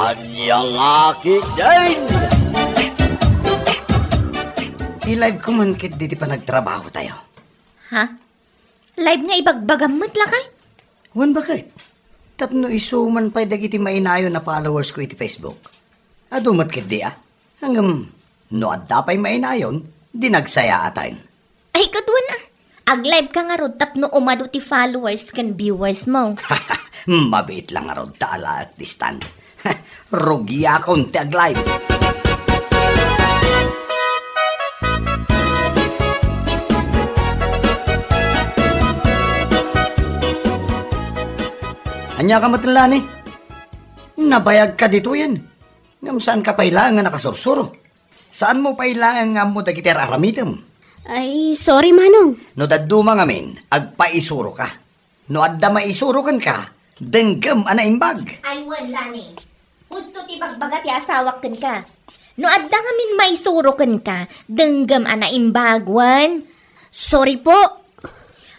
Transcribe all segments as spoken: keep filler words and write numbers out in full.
Ania nga ketdin? I-live ko man ketdi ti panagtrabaho tayo. Ha? Live nga ibagbagam met, lakay? Wen, baket? Tapno isu man pay dagiti mainayon a followers ko iti Facebook. Adu met ketdi, a? Ngem, no adda pay mainayon, di nagsayaatan. Ay, ket wen, a. Ag-live ka ngarud tapno umadu ti followers ken viewers mo. Mabiit lang ngarud ta alaek ti stand. Rugiakon ti ag-live. Ania ka met, Lani? Nabayag ka ditoyen. Ngem saan ka pay laeng nga nakasursuro? Saan mo pay laeng nga ammo dagiti ar-aramidem? Ay, sorry, Manong. No dadduma ngamin, agpaisuro ka. No adda maisuro kenka, denggem a naimbag. Ay, wen, Lani. Husto ti bagbaga ti asawak kenka. No adda ngamin maisuro kenka, denggem a naimbag, wen. Sorry po.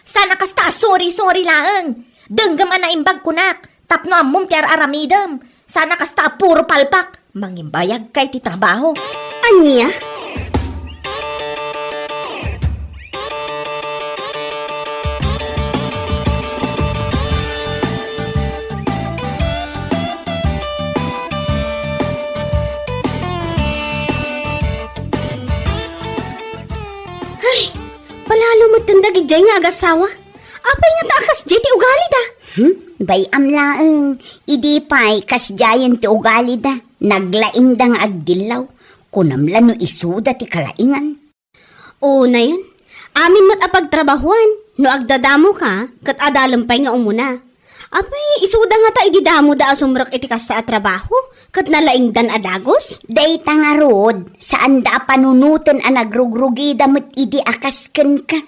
Saan a kasta a sorry-sorry laeng. Denggem a naimbag kunak. Tapno ammom ti ar-aramidem. Saan a kasta a puro palpak. Mangibayagka iti trabaho. Ania? Ay, palalo metten dagidiay nga agassawa. Apay ngata a kasdiay ti ugalida? Hmm? Bay-am laeng, idi pay kasdiayen ti ugalida, naglaingda nga agdillaw. Kunam la no isuda ti kalaingan. Unayen, amin met a pagtrabahuan, no agdadamoka, ket adalem pay nga umuna. Apay, isuda ngata idi damoda a sumrek iti kasta a trabaho, ket nalaingdan a dagus? Dayta ngarud, saanda a panunoten a nagrugrugida met idi a kas kenka.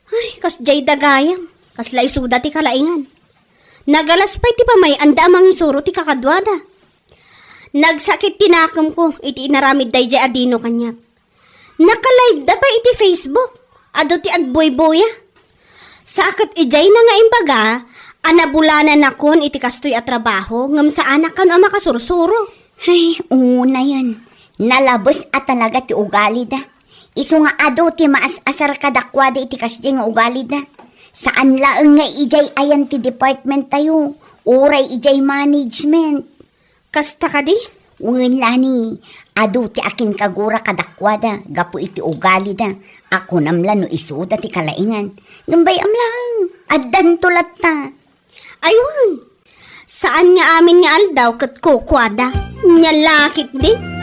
Ay, kasdiay da gayam. Kasla isuda ti kalaingan. Nagalas pay ti pamay-anda a mangisuro ti kakaduada. Nagsakit ti nakemko iti inaramid daydiay a dino kaniak. Naka-live da pay iti Facebook. Adu ti agbuybuya. Sa ket idiay na nga imbaga a nabulananakon iti kastoy a trabaho ngem saanak kano a makasursuro. Ay, unayen. Nalabes a talaga ti ugalida. Isu nga adu ti maas-asar kadakuada iti kasdiay nga ugalida. Saan laeng nga idiay ayan ti department tayo, uray idiay management. Kasta kadi? Wen, Lani, adu ti akinkagura kadakuada gapu iti ugalida a kunam la no isuda ti kalaingan. Ngem bay-am laeng, addanto latta. Ay wen, saan nga amin nga aldaw ket kukuada. Nia la ketdin?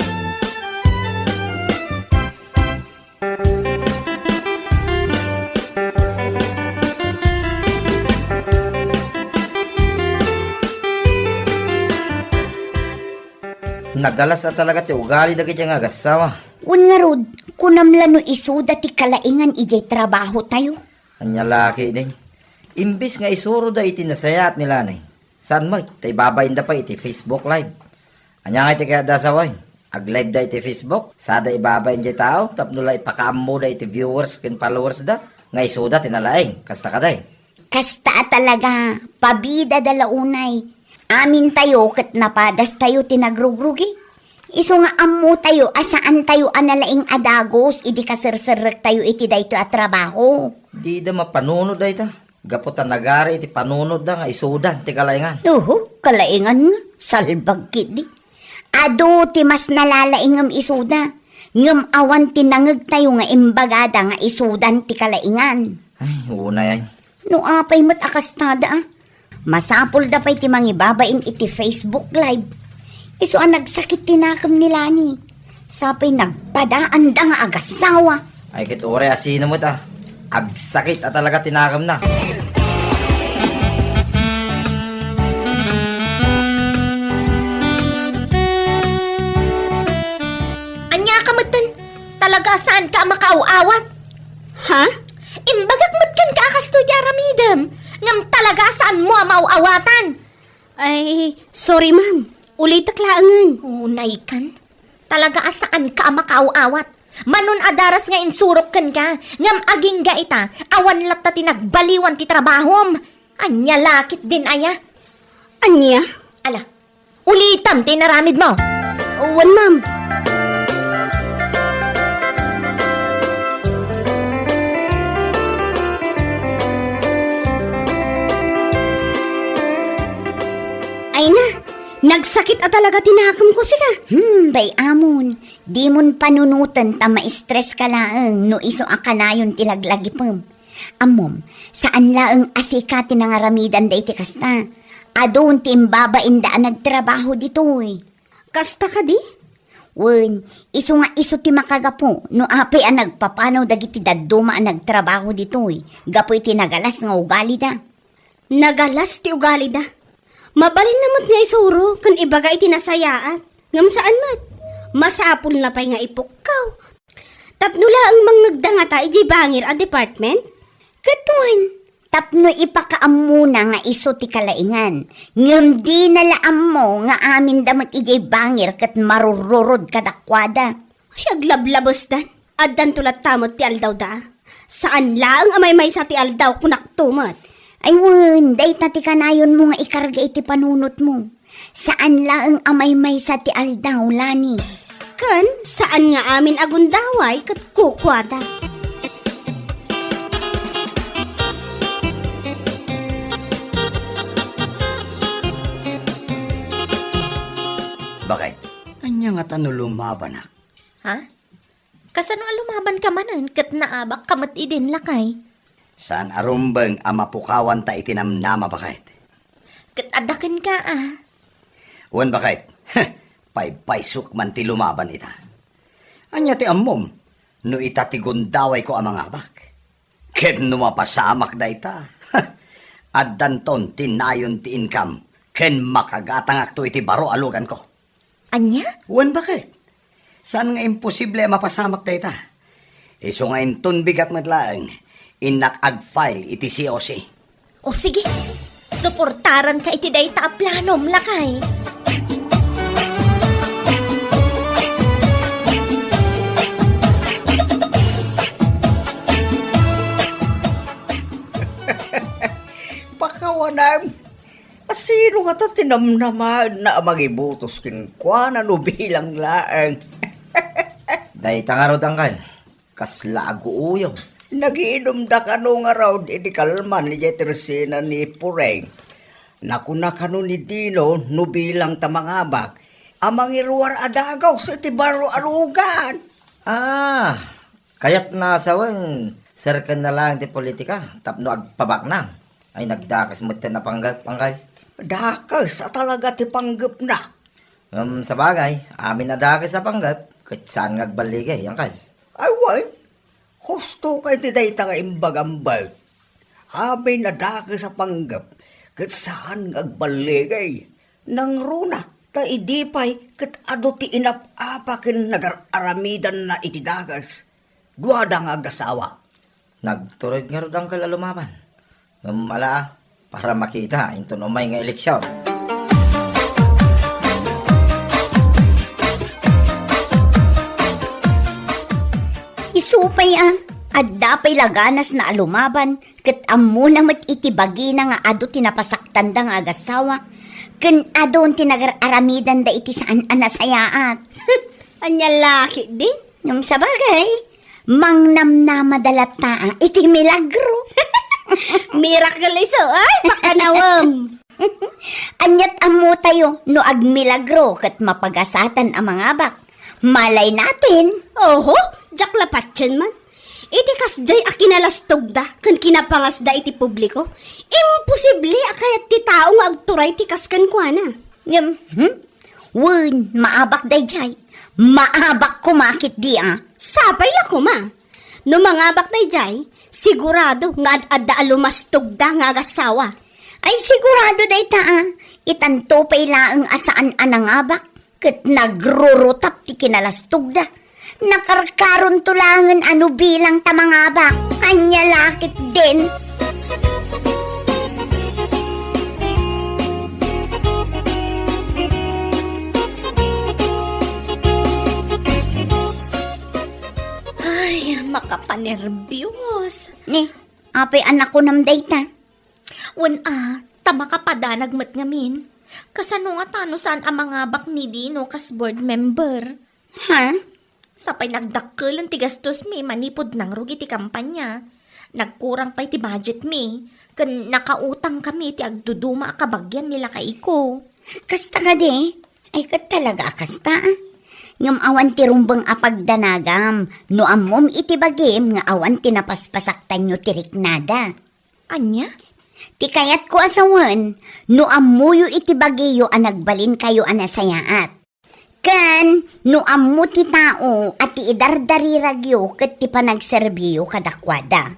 Nagalas a talaga ti ugali dagiti nga agassawa. Wen ngarud, kunam la no isuda ti kalaingan idiay trabaho tayo. Ania la ketdin? Imbes nga isuroda iti nasayaat ni Lani, saan met ta ibabainda pay iti Facebook Live. Ania nga iti kayatda a sawen? Ag-live da iti Facebook, sada ibabain diay tao tapno la ipakaammoda iti viewers ken followers da nga isuda ti nalaing. Kasta kadi? Kasta a talaga, pabidada la unay. Amintayo ket napadastayo ti nagrugrugi. Isu nga ammotayo a saantayo a nalaing a dagus idi kaserserrektayo iti daytoy a trabaho. Dida mapanunot dayta, gapu ta nagari iti panunotda nga isudan ti kalaingan. Uhu, kalaingan nga, salbag ketdi. Adu ti mas nalalaingem isuda, ngem awan ti nangegtayo nga imbagada nga isudan ti kalaingan. Ay, unay ay. No apay met a kastada, a. Masapulda pay ti mangibabain iti Facebook Live. Isu a nagsakit ti nakem ni Lani. Sa pay nagpadaanda nga agassawa. Ay, ket uray a sino met a. Agsakit a talaga ti nakemna. Ania ka metten? Talaga a saanka a makaaw-awat? Ha? Imbagak met kenka a kastoy ti aramidem, ngem talaga a saanmo a maaw-awatan. Ay, sorry, ma'am. Ulitek laengen. Unay kan. Talaga a saanka a makaaw-awat. Manon a daras nga insurok kenka, ngem agingga ita, awan latta ti nagbaliwan ti trabahom. Ania la ketdin aya? Ania? Ala, Ulitam ti inaramidmo! Wen, ma'am. Ay na, nagsakit a talaga ti nakemko, sika. Hmm, bay-amon, dimon panunoten ta ma-stress ka laeng no isu a kanayon ti laglagipem. Ammom, saan laeng a sika ti nangaramidan dayta kasta. Adun ti imbabainda a nagtrabaho ditoy. Kasta kadi? Wen, isu nga isu ti makagapu no apay a nagpapanaw dagiti dadduma a nagtrabaho ditoy gapu iti nagalas nga ugalida. Nagalas ti ugalida. Mabalinna met nga isuro ken ibaga iti nasayaat. Ngem saan met. Masapulna pay nga ipukkaw. Tapno laeng mangngegda ngata idiay bangir a department? Ket wen, tapno ipakaammona nga isu ti kalaingan, ngem dina la ammo nga aminda met idiay bangir ket marururod kadakuada. Ay, aglablabesdan. Addanto latta met ti aldawda. Saan laeng a maymaysa ti aldaw, kunakto met. Ay wen, dayta ti kanayonmo nga ikarga iti panunotmo. Saan laeng a maymaysa ti aldaw, Lani. Ken saan nga amin a gundaway ket kukuada. Bakit? Ania ngata no lumabanak? Ha? Kasano a lumabanka manen ket naabakka met idin, lakay? Saan a rumbeng a mapukawanta iti namnama, baket? Ket adda kenka, a. Wen, baket, paypaysok man ti lumaban ita. Ania ti ammom no ita ti gundawayko a mangabak? Ket no mapasamak dayta, addanton ti nayon ti income ken makagatangakto iti baro a luganko. Ania? Wen, baket? Saan nga imposible a mapasamak dayta. Isu nga inton bigat met laeng, innak ag-file iti C O C. O sige, suportaranka iti dayta a planom, lakay. Pakawanam. Asino ngata ti namnamaenna a mangibutos kenkuana no bilang laeng? Dayta ngarud, angkel, kasla aguuyo. Nagiinumda kano ngarud iti kalman idiay tersena ni Pureng. Nakuna kano ni Dino no bilang ta mangabak a mangiruar a dagus iti baro a lugan. Ah, kayatna a sawen, serkenna laeng ti politika tapno agpabaknang. Ay, nagdakes metten a panggep, angkel. Dakes a talaga ti panggepna. Ngem sabagay, amin a dakes a panggep, ket saan nga agballigay, angkel. Ay, wen, husto kay ti dayta nga imbagam, Bert. Amin a dakes a panggep, ket saan nga agballigay. Nangruna, ta idi pay ket adu ti inap-apa ken nagar-aramidanna iti dakes. Duada nga agasawa. Nagtured ngarud, angkel, a lumaban. Ngem ala, para makita inton umay nga eleksion. Isu pay a, adda pay la ganasna a lumaban, ket ammona met iti bagina nga adu ti napasaktanda nga agasawa, ken adun ti nagar-aramidanda iti saan a nasayaat. Ania la ketdin? Ngem sabagay, mangnamnamada latta iti milagro. Miracle isu, ay, pakanawem. Ania't ammotayo no agmilagro ket mapagasatan a mangabak? Malay natin. Oho, diak la patien man. Iti kasdiay a kinalastogda ken kinapangasda iti publiko, imposible a kayat ti tao nga agturay ti kas kenkuana. Ngem, hmm? Wen, maabak daydiay. Maabak koma ketdi a. Sapay la koma. No mangabak daydiay, sigurado nga ad-adda a lumastogda nga agasawa. Ay, sigurado dayta a. Itanto pay laeng a saan a nangabak ket nagrurutap ti kinalastogda. Nakarkaronto laengen a no bilang ta mangabak. Ania la ketdin? Ay, makapanerbios. Ni, apay a nakunam dayta? Wen a, ta makapadanag met ngamin. Kasano nga ta no saan a mangabak ni Dino kas board member? Ha? Sapay nagdakkel ti gastos mi manipud nangrugi ti kampanya. Nagkurang pay ti budget mi, ken nakautang kami ti agduduma a kabagian ni lakayko. Kasta kadi? Ay, ket talaga a kasta, ah. Ngem awan ti rumbeng a pagdanagam no ammom iti bagim nga awan ti napaspasaktanyo ti riknada. Ania? Ti kayatko a sawen, no ammoyo iti bagiyo a nagbalinkayo a nasayaat. Ken no ammo ti tao a ti idardariragyo ket ti panagserbiyo kadakuada,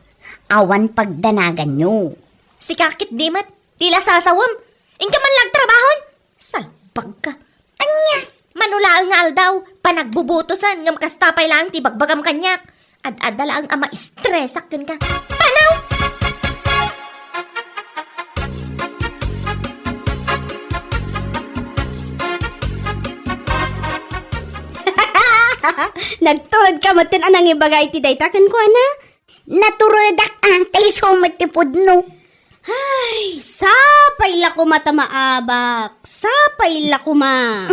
awan pagdanaganyo. Sika ketdi met, ti la sasawem. Inka man la agtrabahon. Salbag ka. Ania? Mano laeng nga aldaw, panagbubutosen, ngem kasta pay laeng ti bagbagam kaniak. Ad-adda laeng a maistresak kenka. Panaw! Nagturedka metten a nangibaga iti dayta kenkuana? Naturedak a, ta isu met ti pudno. Ay, sapay la koma ta maabak. Sapay la koma.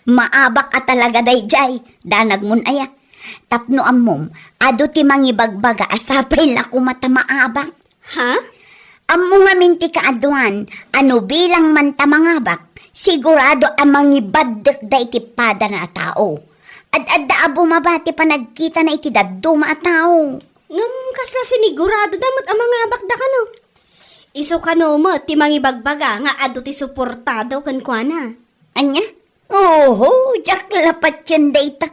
Maabak a talaga daydiay, danagmon aya. Tapno ammom, adu ti mangibagbaga a sapay la koma ta maabak. Ha? Ammo ngamin ti kaaduan a no bilang man ta mangabak, sigurado a mangibaddekda iti padana a tao. Ad-adda a bumaba ti panagkitana iti dadduma a tao. Ngem kasla siniguradoda met a mangabakda kano? Isu kano met ti mangibagbaga nga adu ti suportado kenkuana? Ania? Oho, diak la patien dayta.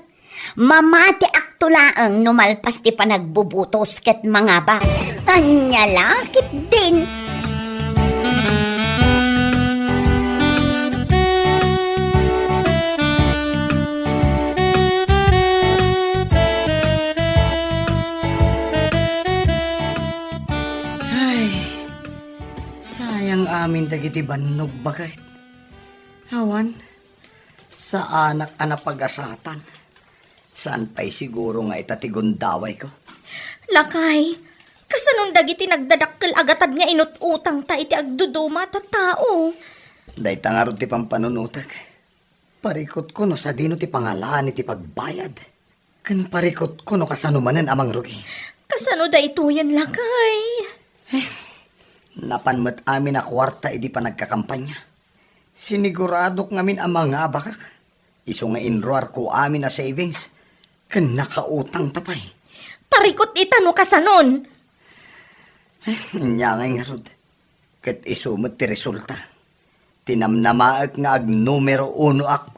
Mamatiakto laeng no malpas ti panagbubutos ket mangabak. Ania la ketdin? Ay, sayang amin dagiti bannog baket. Awan, saanak a napagasatan. Saan pay siguro nga ita ti gundawayko? Lakay, kasanon dagiti nagdadakkel a gatad nga inut-utangta iti agduduma a tattao? Dayta ngarud ti pampanunotek. Parikutko no sadino ti pangalaan iti pagbayad. Ken parikutko no kasano manen a mangrugi. Kasano daytoyen, lakay? Eh, napan met amin a kuarta idi panagkakampanya. Siniguradok ngamin a mangabakak. Isu nga inruarko amin a savings. Ken nakautangta pay. Parikut ita no kasanon. Eh, ania ngay ngarud. Ket isu met ti resulta. Tinamnamaek nga agnumero unoak.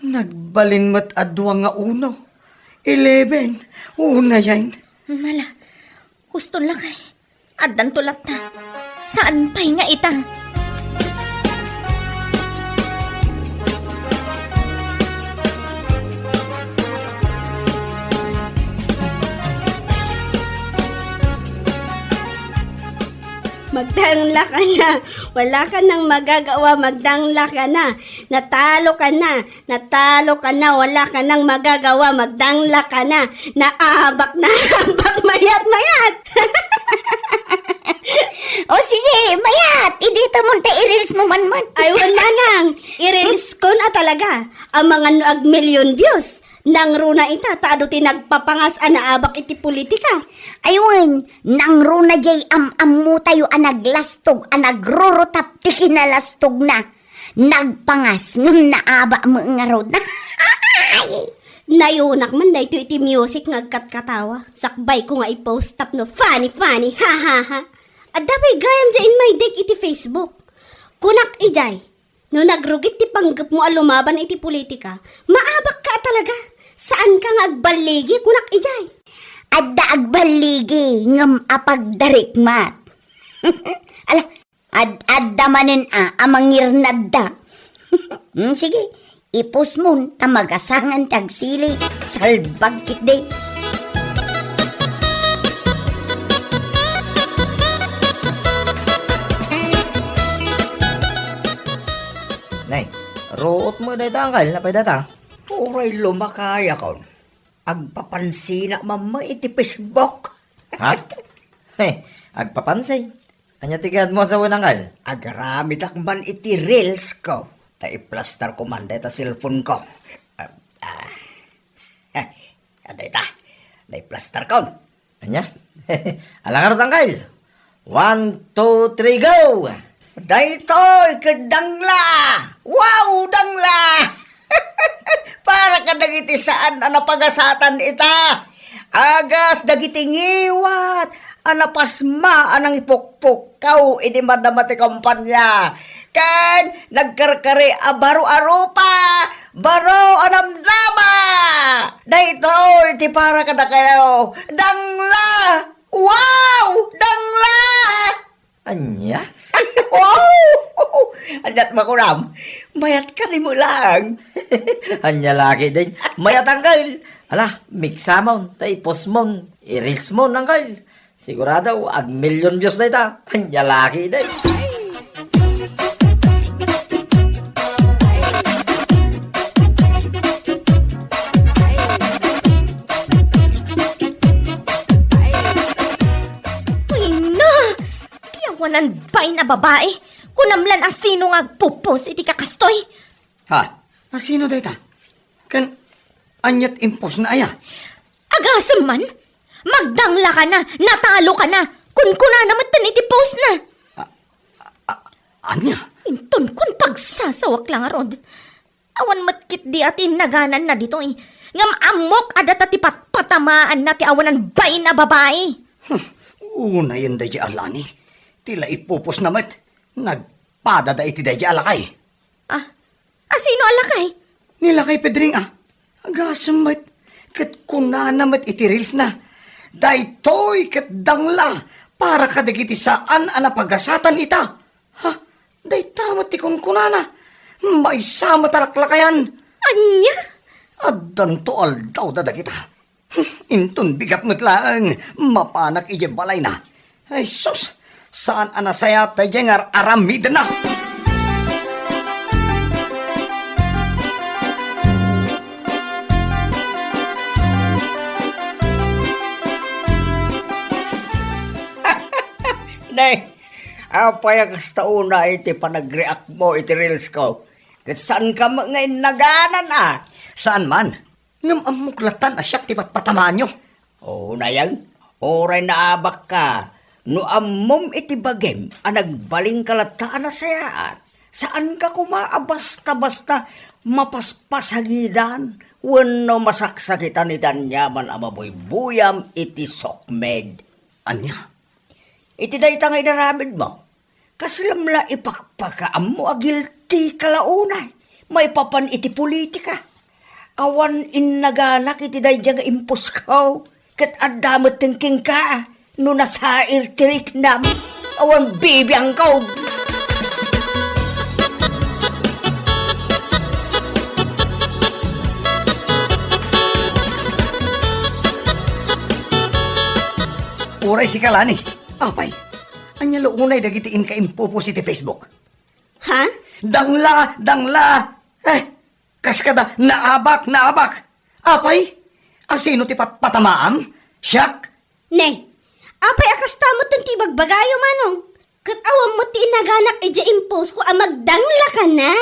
Nagbalin met a dua nga uno. Eleven. Unayen. Mala, huston lakay. Addanto latta. Saan pay nga ita? Magdangla ka na. Wala ka nang magagawa, magdangla ka na. Natalo ka na. Natalo ka na. Wala ka nang magagawa, magdangla ka na. Naabak na abak, mayat, mayat. O sige, mayat. Idita mo ta i-reels mo man man. Ay, wen manang. I-reels ko na talaga. Amangan no ag million views. Nangruna ita, ta adu ti nagpapangas a naabak iti politika. Ay wen, nangruna jay am-ammotayo a naglastog, a nagrurutap ti kinalastogna. Nagpangas, ngem naabak met ngarud. Nayonak man daytoy iti music nga agkatkatawa. Sakbay ko nga i-post tapno funny, funny, ha, ha, ha. Adda pay gayam jay inmaydeg iti Facebook. Kunak ijay, no nagrugit ti panggepmo a lumaban iti politika, maabak ka a talaga. Saan ka nga agballigi, kunak ijay. Adda agballigi, ngem a pagdarikmat. Ala, ad-adda manen a, a mangirnadda. Hmm, sige, ipusmon, ta magasangan ti agsili. Salbag ketdi. Nay, ruot mo dayta, angkel, napay data? Uray lumakayakon. Agpapansinak mamma iti Facebook. Ha? Hey, agpapansin. Ania ti kayatmo a sawen, Angkel? Agaramidak man iti reels ko. Ta iplastar ko man dayta cellphone ko. Ah, ah. Adayta. Naiplastar ko. Ania? Ala ngarud, Angkel. One, two, three, go! Daytoy ket dangla! Wow, dangla! Para kadagiti saan a napagasatan ita. Agas dagiti ngiwat a napasma a nangipukpukkaw idi madama ti kampanya. Ken nagkarkari a baro a rupa, baro a namnama. Daytoy ti para kadakayo. Dangla! Wow! Dangla! Ania? Wow! Aniat makunam? Mayat ka ni mo lang. Ania la ketdin? Mayat, Angkel. Ala, miksamon, ta ipostmon, i-reelsmon, Angkel. Sigurado, agmillion views dayta. Ania la ketdin? Ay, na! Ti awanan bain a babai, kunam lan a sino nga agpupos iti kakastoy? Ha? A sino dayta? Ken aniat impostna aya? Agasem man, magdanglakana, natalokana, kunkunana metten iti postna. A, a, a, ania? Inton kun pagsasawak la ngarud. Awan met ketdi a ti innagananna ditoy. Ngem ammok a data ti patpatamaanna ti awanan bain a babai. Hmm, unayen daydiay a lani. Ti la ipupostna met, nagpadada iti daydiay a lakay. Ah, a sino a lakay? Ni lakay Pedring, a. Agasem met, ket kunana met iti reelsna, "Daytoy ket dangla para kadagiti saan a napagasatan ita." Ha? Dayta met ti kunkunana. Maysa met a laklakayan. Ania? Addanto aldawda dagita. Hmm, inton bigat met laeng, mapanak idiay balayna. Ay sus, saan a nasayaat daydiay nga ar-aramidenna. Ne, apay a kasta unay ti panagreact mo iti reels ko? Ket saanka met nga innaganan, a? Saan man. Ngem ammok latan a siak ti patpatamaanyo. O, nayang, uray naabakka, no ammom iti bagim a nagbalinka latta a nasayaat, saanka koma a basta-basta mapaspasagidan wenno masaksakitan iti aniaman a mabuybuyam iti sokmed. Ania? Iti dayta nga inaramidmo, kaslam la ipakpakaammo a guilty ka la unay maipapan iti politika. Awan innaganak iti daydiay nga imposko, ket adda metten kenka no nasair ti riknam. Awan bibiangko. Uray sika, Lani. Apay, ania la unay dagiti inka impupos iti Facebook? Ha? Dangla, dangla! Eh, kas kada, naabak, naabak! Apay, a sino ti patpatamaam? Siak? Ne, apay a kasta met ti ibagbagayo, Manong? Ket awan met ti inaganak idiay impostko a magdangla kana.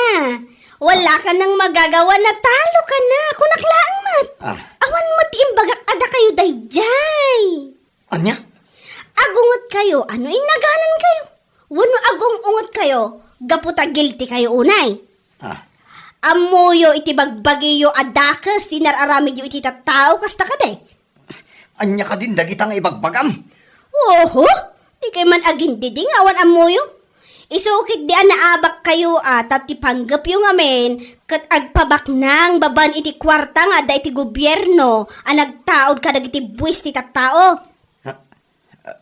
Wala kanang magagawa, natalo kana. Kunak laeng met. Ah. Awan met ti imbagak a dakayo daydiay. Ania? Agungetkayo a no innaganankayo wenno agung-ungetkayo gapu ta guilty kayo unay. Ah. Ammoyo iti bagbagiyo a dakes ti inar-aramidyo iti tattao, kasta kadi? Ania kadin dagita nga ibagbagam? Oho, dikay man agindidi nga awan ammoyo. Isu ketdi a naabakkayo a ta ti panggepyo ngamin ket agpabaknang babaen iti kuarta nga adda iti gobierno a nagtaud kadagiti buis ti tattao. A-,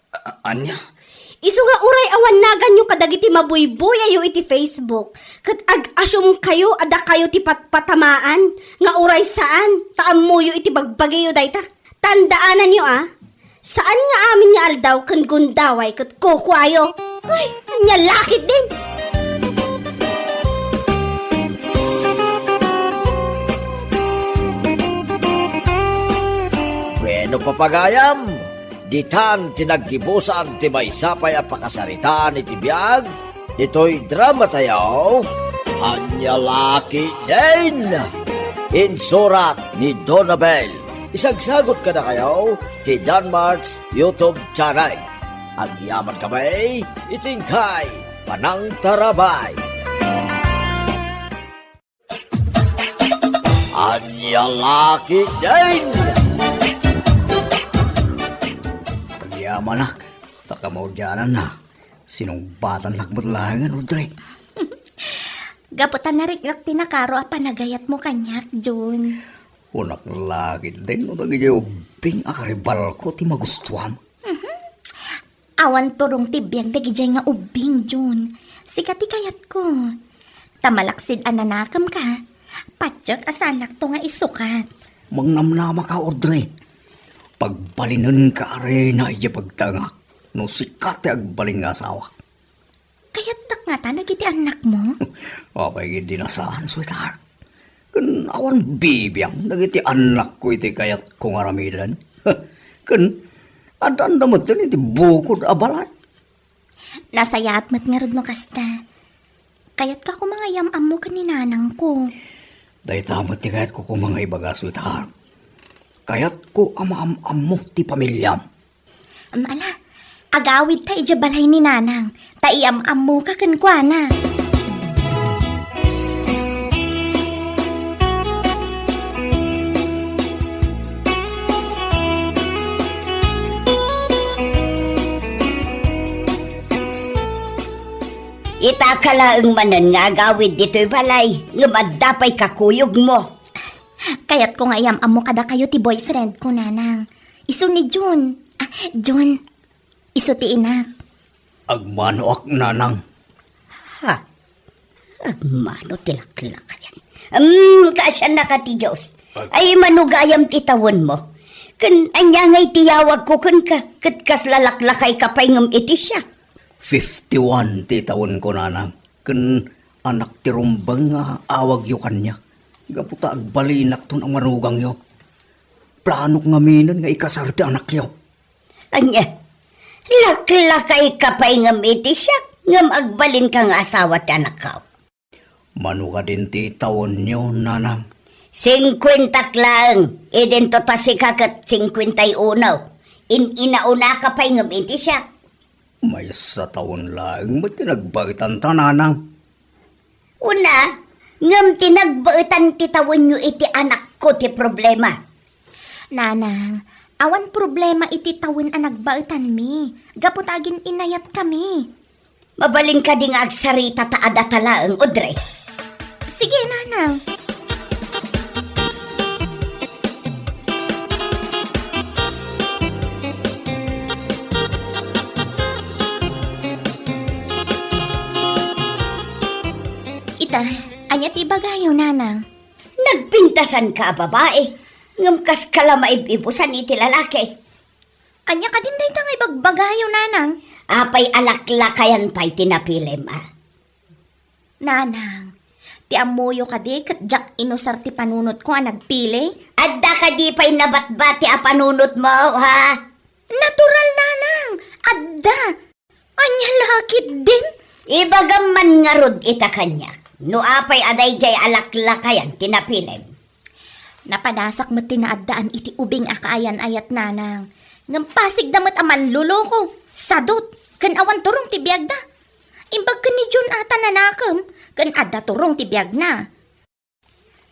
a-, ania? Isu nga uray awan naganyo kadagiti mabuybuyayo iti Facebook, ket ag-asumkayo a dakayo ti patpatamaan nga uray saan ta ammoyo iti bagbagiyo dayta. Tandaananyo a, saan nga amin nga aldaw ken gundaway ket kukuayo. Ay, ania la ketdin! Bueno, papagayam, Ditan ti naggibusan ti maysa pay a pakasaritaan iti biag ditoy dramatayo, Ania La Ketdin! Insurat ni Donabel. Isagsagut kadakayo ti Danmart's YouTube channel. Agyamankami iti inkay panangtarabay. Ania La Ketdin! Agyamanak, ta kamaudiananna, sinungbatannak met laengen, Audrey. Gapu ta nariklak ti nakaro a panagayatmo kaniak, Jun. Kunak la ketdin no dagiti ubbing a karibalko ti magustuam. Awan turong ti biag dagidiay nga ubbing, Jun. Sika ti kayatko. Ta malaksid a nanakemka, patiek a saanakto nga isukat. Mangnamnamaka, Audrey. Pagbalinenka a reyna idiay pagtengak no sika ti agbalin nga asawa. Kayatdak ngata dagiti annakmo? Apay ketdi a saan, sweetheart? Ken awan bibiang dagiti annakko iti kayatko nga aramiden. Ken addaanda metten iti bukod a balay. Nasayaat met ngarud no kasta. Kayatka koma nga iyam-ammo ken ni nanangko. Dayta met ti kayatko koma nga ibaga, sweetheart. Kayatko a maam-ammo ti pamiliam. Ala, agawidta idiay balay ni nanang, ta iyam-ammoka kenkuana. Ita ka laeng manen nga agawid ditoy balay, ngem adda pay kakuyogmo. Kayatko nga iyam-ammo kadakayo ti boyfriend ko, nanang. Isu ni Jun. Ah, Jun. Isu ti inak. Agmanoak, nanang. Ha? Agmano ti laklakayan. Hmm, kaasiannaka ti Dios. Ag- Ay, mano gayam ti tawenmo. Ken ania ngay ti yawagko kenka, ket kasla laklakayka pay ngem iti siak. Fifty-one ti tawenko, nanang. Ken anak ti rumbeng nga awagyo kaniak. Gapu ta agbalinakton a manugangyo. Planok ngaminen nga ikasar ti anakyo. Ania? Laklakayka pay ngem iti siak, ngem agbalinka nga asawa ti anakko. Mano kadin ti tawenyo, nanang? Singkuentak laeng, idinto ta sika ket singkuenta y uno. In-inaunaka pay ngem iti siak. Maysa tawen laeng met ti nagbaetanta, nanang. Una, ngem ti nagbaetan ti tawenyo iti anakko ti problema. Nanang, awan problema iti tawen a nagbaetanmi, gapu ta agin-inayatkami. Mabalin kadi nga agsarita ta adda ta laeng, Audrey? Sige, nanang. Ita, ania ti ibagayo, nanang? Nagpintasanka a babai, ngem kaska la maib-ibusan iti lalaki. Ania kadin dayta nga ibagbagayo, nanang? Apay a laklakayan pay ti napilim, a? Nanang, ti ammoyo kadi ket diak inusar ti panunotko a nagpili? Adda kadi pay nabatbati a panunotmo, ha? Natural, nanang! Adda! Ania la ketdin? Ibagam man ngarud ita kaniak, no apay a daydiay a laklakayan ti napilim. Napanasak met ti naaddaan iti ubing a kaayan-ayat, nanang. Ngem pasigda met a manloloko, sadut, ken awan turong ti biagda. Imbag ken ni Jun a ta nanakem, ken adda turong ti biagna.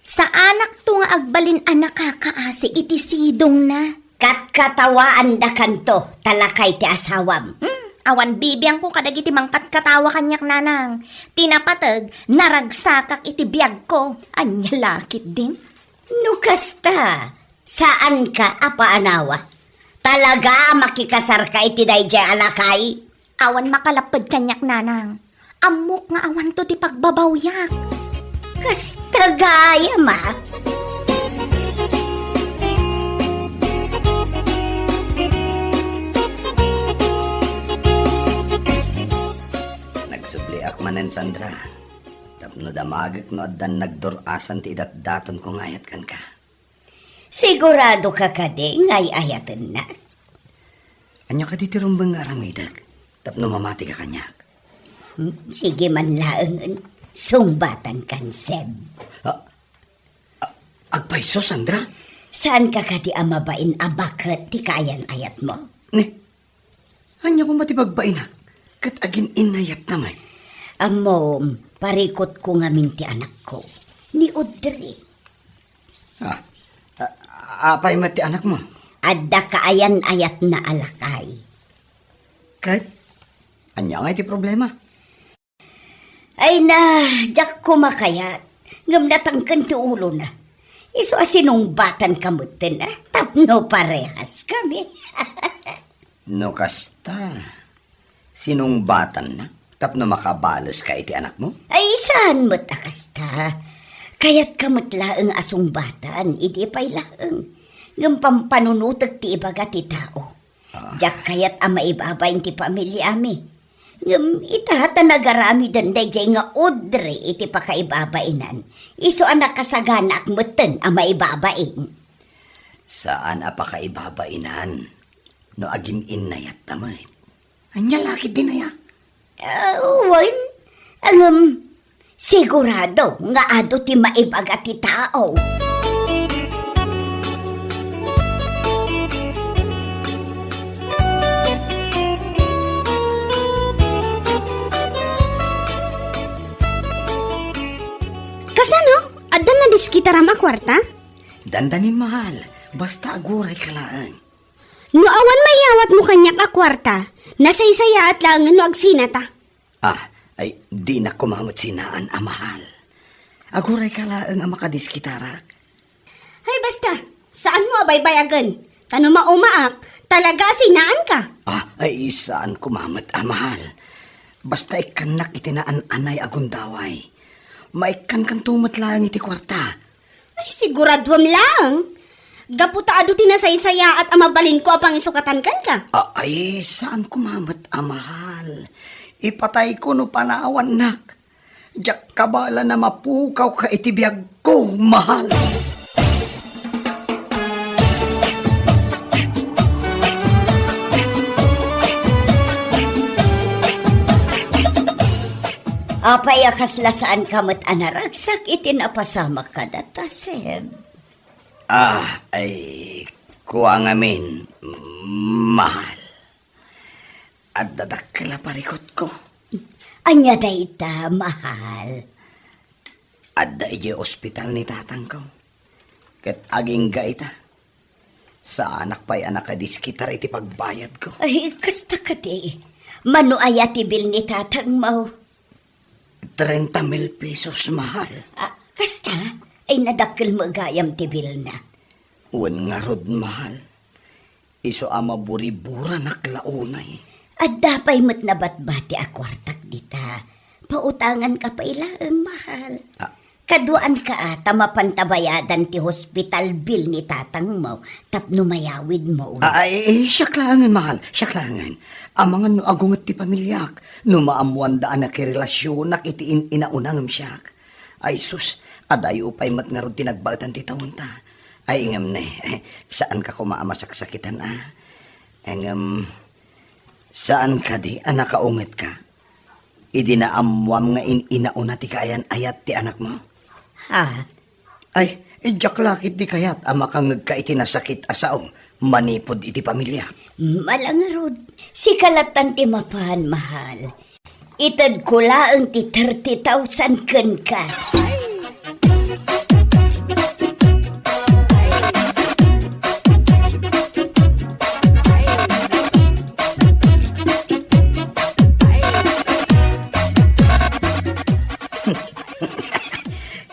Saanakto nga agbalin a nakakaasi iti sidongna. Katkatawaandakanto, ta lakay ti asawam. Hmm, awan bibiangko kadagiti mangkatkatawa kaniak, nanang. Ti napateg, naragsakak iti biagko. Ania la ketdin? No kasta, saanka a paanawa. Talaga a makikasarka iti daydiay a lakay? Awan makalapped kaniak, nanang. Ammok nga awanto ti pagbabawyak. Kasta gayam, a. Nagsubliak manen, Sandra, tapno damagek no addan nagdur-asan ti idatdatonko nga ayat kenka. Siguradoka kadi nga ay-ayatennak? Ania kadi ti rumbeng nga aramidek tapno mamatika kaniak? Hmm, sige man laengen, sungbatankan, Seb. Ah, ah, agpayso, Sandra? Saanka kadi a mabain a baket ti kaayan-ayatmo? Ne, ania koma ti bagbainak? Ket agin-innayatta met. Ammom, parikutko ngamin ti anakko, ni Audrey. Ah, ah, apay met ti anakmo? Adda kaayan-ayatna a lakay. Ket ania ngay ti problema? Ay na, diak koma kayat, ngem natangken ti ulona. Isu a sinungbatanka metten, ah, tapno parehaskami. No kasta, sinungbatannak tapno makabaleska iti anakmo? Ay, saan met a kasta. Kayatka met laeng a sungbatan, idi pay laeng. Ngem pampanunotek ti ibaga ti tao. Ah. Diak kayat a maibabain ti pamiliami. Ngem ita ta nagaramiden daydiay nga Audrey iti pakaibabainan, isu a nakasaganaak metten a maibabain. Saan a pakaibabainan no agin-innayatta met. Ania la ketdin aya? Ah, wen, ngem sigurado nga adu ti maibaga ti tao. Kasano? Adda nadiskitaram a kuarta? Dandanin, mahal. Basta agurayka laeng. No awan mayawatmo kaniak a kuarta, nasaysayaat laengen no agsinata. Ah, ay, dinak koma met sinaan a mahal. Agurayka laeng a makadiskitarak. Ay, basta, saanmo a baybayagen. Ta no maumaak, talaga a sinaanka. Ah, ay, saan koma met a mahal. Basta ikkannak iti naan-anay a gundaway. Maikkankanto met laeng iti kuarta. Ay, siguraduem laeng. Gapu ta adu ti nasaysayaat a mabalinko a pangisukatan kenka. A-, ay, saan koma met a mahal. Ipatayko no panawannak. Diak kabaelan a mapukawka iti biagko, mahal. Apay a kasla saanka met a naragsak iti napasamak kadata, Seb? Ah, ay, kua ngamin, mahal. Adda dakkel a parikutko. Ania dayta, mahal? Adda idiay ospital ni tatangko. Ket agingga ita, saanak pay a nakadiskitar iti pagbayadko. Ay, kasta kadi. Mano aya ti bill ni tatangmo? Treinta mil pesos, mahal. Ah, kasta? Ay, nadakkel met gayam ti bill na. Wen ngarud, mahal. Isu a maburiburanak la unay. Adda pay met nabatbati a kuartak dita. Pautanganka pay laeng, mahal. Ah. Kaduaanka a ta mapanta bayadan ti hospital bill ni tatangmo tapno mayawidmo. Ah, ay, ay, siak laengen, mahal. Siak laengen. Amangan no agunget ti pamiliak, no maammoanda a nakirelasionak iti in-inauna ngem siak. Ay sus, adayo pay met ngarud ti nagbaetan ti taonta. Ay, ngem ne, saanka koma a masaksakitan a. Ngem, saan kadi a nakaungetka idi naammoam nga in-inauna ti kaayan-ayat ti anakmo? Ha? Ay, diak la ketdi kayat a makangngegka iti nasakit a sao manipud iti pamiliak. Ala ngarud, sika lattan ti mapan, mahal. Itedko laeng ti thirty thousand kenka.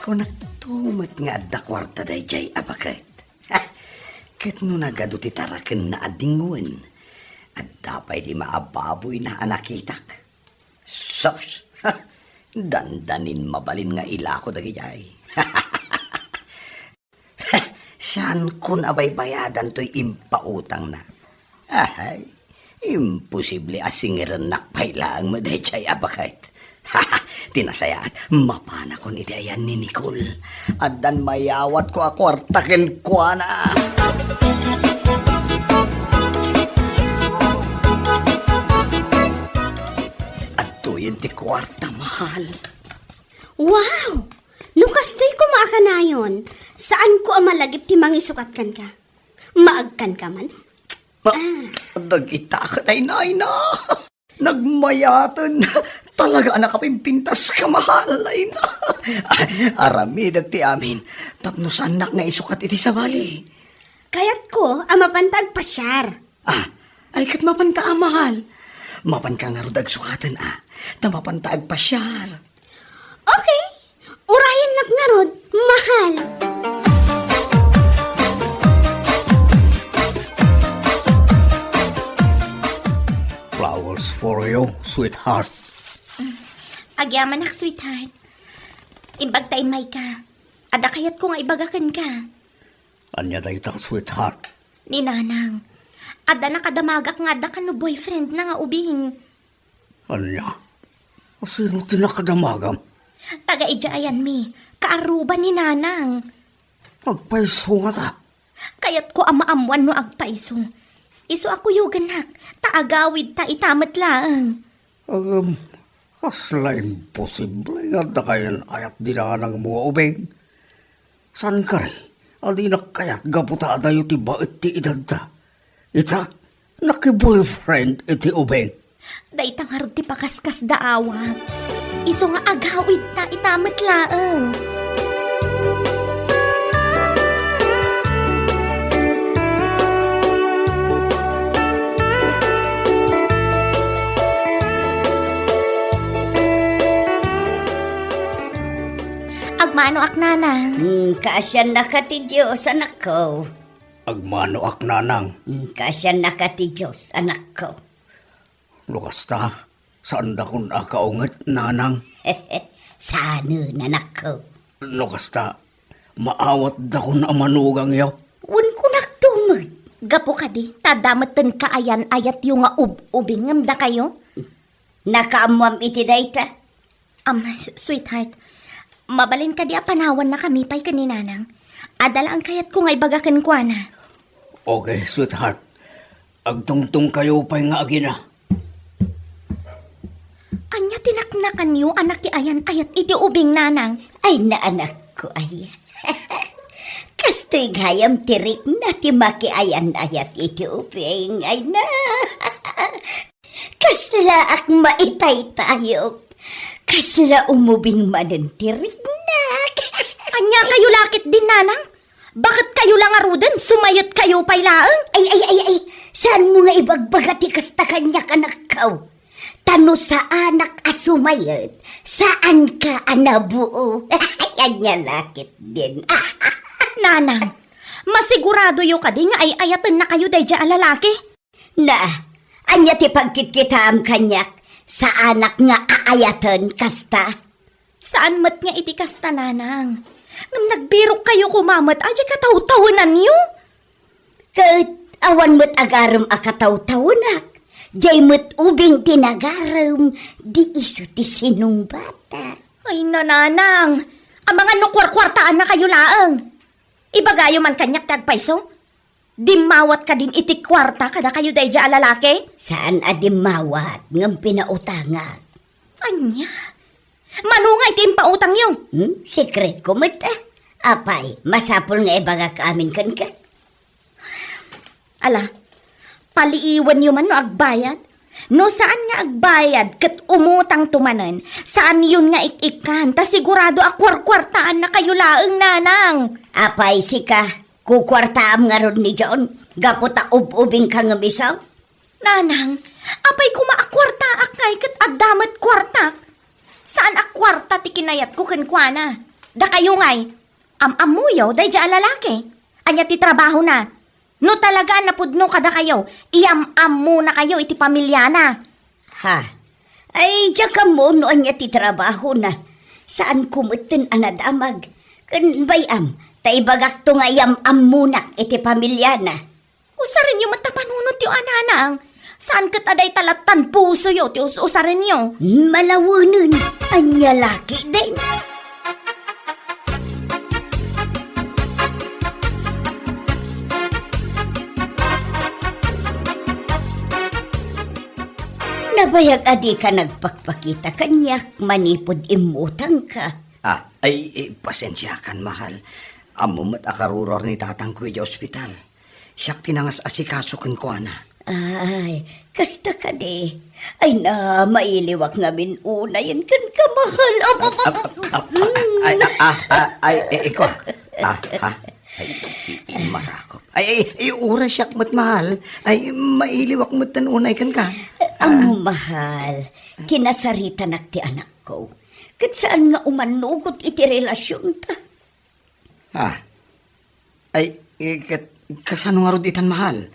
Kunakto met nga adda kuarta daydiay a baket. Ket no nagadu ti tarakenna a dingwen, adda pay di maababoyna a nakitak. Sus! Dandanin mabalin nga ilako dagijay. Saankon a baybayadan toy impautangna. Ahay, imposible a singirennak pay laeng met daydiay a baket. Ti nasayaat, mapanakon iti ayan ni Nicole. Addan mayawatko a kuarta kenkuana. ti kuarta, mahal. Wow! No kastoy koma a kanayon, saanko a malagip ti mangisukat kenka. Maagkanka man. Ma-, Ah. Dagita ket ay, nay na. Nagmayaten. Talaga a nakapimpintas ka, mahal. Ay, na. Aramidek ti amin. Tapno saannak nga isukat iti sabali. Kayatko a mapanta agpasiar. Ah, ay ket mapanta a, mahal. Mapanka ngarud agsukaten a. Ta mapanta agpasiar. Okay. Urayennak ngarud, mahal. Flowers for you, sweetheart. Agyamanak, sweetheart. Imbag ta immayka. Adda kayatko nga ibaga kenka. Ania dayta, sweetheart? Ni Nanang. Adda nakadamagak nga adda kano boyfriendna nga ubing. Ania? Sino ti nakadamagam? Taga idiay ayanmi. Kaarruba ni Nanang. Agpayso ngata? Kayatko a maammuan no agpayso. Isu a kuyogennak, ta agawidta ita met laeng. Agam, kasla imposible nga adda kayan-ayat di nanangmo nga ubing. Saan kari a dinak kayat gapu ta adayo ti baet ti edadda? Ita, naki-boyfriend iti ubing. Dayta ngarud ti pakaskasda, awa. Isu nga agawidta ita met laeng. Agmanoak, Nanang. Hmm, kaasiannaka ti Dios, anakko. Agmanoak, Nanang. Hmm, kaasiannaka ti Dios, anakko. No kasta, saandakon a kaunget, Nanang. Saanen, anakko. No kasta, maawatdakon a manugangyo. Wen, kunakto met. Gapu kadi, ta adda metten kaayan-ayatyo nga ub-ubing ngem dakayo? Nakaammoam iti dayta? Am, s-, sweetheart, mabalin kadi a panawannakami pay ken ni Nanang? Adda laeng kayatko nga ibaga kenkuana. Okay, sweetheart. Agtungtongkayo pay nga agina. Ania ti naknakanyo a nakiayan-ayat iti ubing, Nanang? Ay, naanakko, ay. Kastoy gayam ti rikna ti makiayan-ayat iti ubing, ay na. Kaslaak maitaytayok. Kasla umubing manen ti riknak. Ania kayo lakit din, Nanang? Baket kayo la ngaruden, sumayet kayo pay laeng? Ay, ay, ay, ay. Saanmo nga ibagbaga ti kasta kaniak, anakko? Ta no saanak a sumayet, saanka a nabuo. Ania lakit din. Nanang, masiguradoyo kadi nga ay-ayatennakayo daydiay a lalaki? Na, ania ti pagkitkitaam kaniak? Saanak nga aayaten kasta? Saan met nga iti kasta, Nanang. Ngem nagbirokkayo koma met a diay katawtawenanyo. Ket awan met agarem a katawtawenak. Diay met ubing ti nagarem, di isu ti sinungbatak. Ay, Nanang, amangan no kuarkuartaannakayo laeng. Ibagayo man kaniak ti agpayso? Dimmawat kadin iti kuarta kadakayo daydiay a lalaki? Saan a dimmawat, ngem pinautangak. Ania? Mano nga iti impautangyo? Hmm? Sekretko met, ah. Apay, masapul nga ibagak amin kenka. Ala, paliiwenyo man no agbayad. No saan nga agbayad ket umutangto manen, saanyon nga ik-ikkan, ta sigurado a kuarkuartaannakayo laeng, Nanang. Apay, sika, kukuartaam ngarud ni John, gapu ta ub-ubingka ngem isu? Nanang, apay koma a kuartaak ngay ket adda met kuartak? Saan a kuarta ti kinayatko kenkuana. Dakayo ngay, am-ammoyo daydiay a lalaki. Ania ti trabahona? No talaga a napudno kadakayo, iyam-ammonakayo iti pamiliana. Ha? Ay, diak ammo no ania ti trabahona. Saanko metten a nadamag. Ken bay-am, ta ibagakto nga iyam-ammonak iti pamiliana. Usarenyo met ta panunotyo a, Nanang. Saan ket a dayta lattan pusoyo ti us-usarenyo? Malawenen, ania lakit din? Bayag a dika nagpakpakita kaniak manipud immutangka. Ah, ay, eh, pasensiakan, mahal. Ammo met a karuruar ni tatangko idiay ospital. Siak ti nangas-asikaso kenkuana. Ay, kasta kadi. Ay na, mailiwak ngamin unayen kenka, mahal. Ap, ap, ap, ap, ay, ah, ah, ah, ay, eh, ikaw. Ah, ha? Ay, i-, i-, marakop. Ay, ay, ay, uray siak met, mahal. Ay, mailiwak met ten unay kenka. Ammo, mahal, kinasaritanak ti anakko. Ket saan nga umanugot iti relasionta. Ah. Ay, eh, ket kasano ngarud itan, mahal?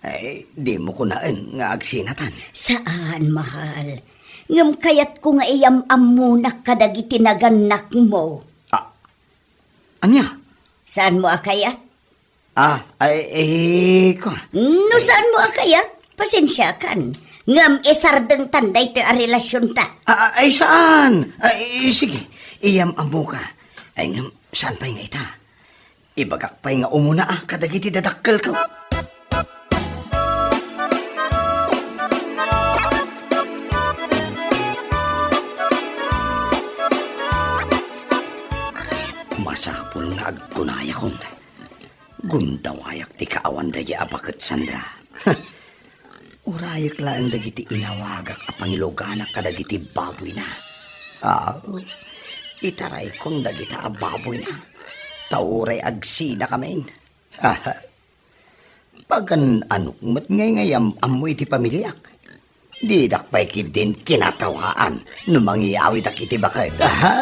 Ay, dimo kunaen nga agsinatan. Saan, mahal. Ngem kayatko nga iyam-ammonak kadagiti nagannakmo. Ah, ania? Saanmo a kayat? Ah, ay, eh, kua. No saanmo a kayat, pasensiakan. Ngem isardengtan daytoy a relasionta. Ah, ah, ay, saan? Ay, sige, iyam-ammoka. Ay, ngem saan pay nga ita? Ibagak pay nga umuna a kadagiti dadakkelko. Masapul nga agkunayakon. Gundawayak ti kaawan daydiay a baket, Sandra. Urayek laeng dagiti inawagak a pangiluganak kadagiti baboyna. Ah, itaraykon dagita a baboyna. Ta uray agsinakamin. Aha. Pagan-anok met ngay nga iyam-ammo iti pamiliak. Didak pay ketdin kinatawaan no mangiyawidak iti baket. Aha!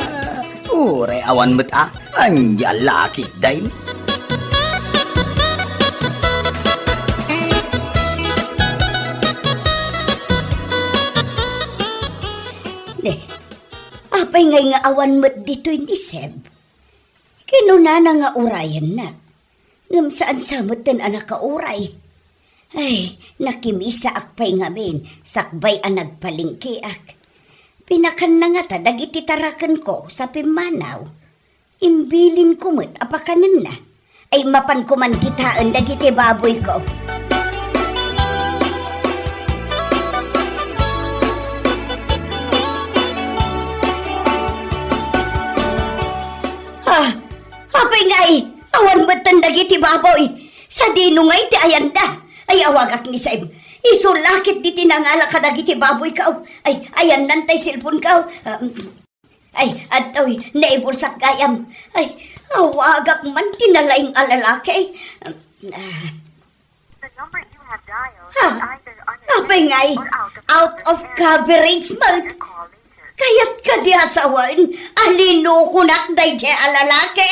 Uray awan met a, ania la ketdin? Ne, apay ngay nga awan met ditoy ni Seb? Kinunana nga urayenna. Ngem saan sa metten a nakauray. Ay, nakimisaak pay ngamin sakbay a nagpalengkeak. Pinakanna ngata dagiti tarakenko sa pimmanaw. Imbilinko met a pakanenna. Ay, mapanko man kitaen dagiti baboyko. Ah, apay ngay, awan metten dagiti baboy. Sadino ngay ti ayanda? Ay, awagak ni Saib. Isu la ketdi ti nangala kadagiti baboyko. Ay, ayanna tay cellphoneko. Ah, mm. Ay, adtoy, naibulsak gayam. Ay, awagak man ti nalaing a lalaki. Ah. The number you have dialed Ha? is either unavailable Apay ngay, or out of out of coverage. Coverage mode. Call later. Kayat kadi a sawen a linukonak daydiay a lalaki?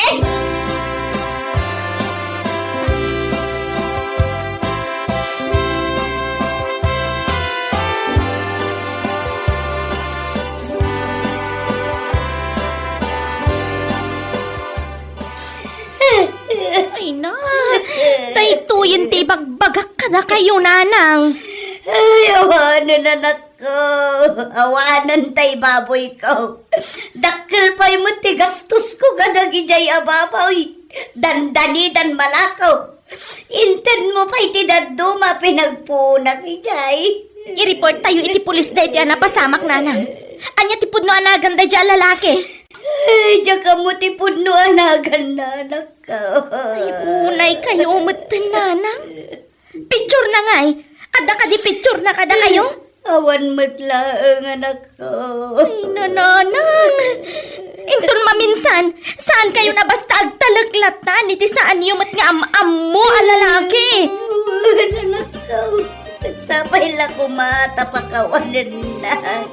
Ay na, daytoyen ti ibagbagak kadakayo, nanang. Ay, awanen, anakko. Awanen tay baboyko. Dakkel pay met ti gastosko kadagidiay a baboy. Dandanidan malako. Intedmo pay ti dadduma a pinagpunak idiay. I-report tayo iti pulis daytoy a napasamak, nanang. Ania ti pudno a nagan daydiay a lalaki? Ay, diak ammo ti pudno a naganna, anakko. Ay, unay kayo met, nanang. Picture na ngay. Adda kadi picture na kadakayo? Awan met laeng, anakko. Ay, nanang. Inton maminsan, saan kayo na basta agtalek latta iti saanyo met nga am-ammo a lalaki? Awan, anakko. Sapay la koma ta pakawanennak.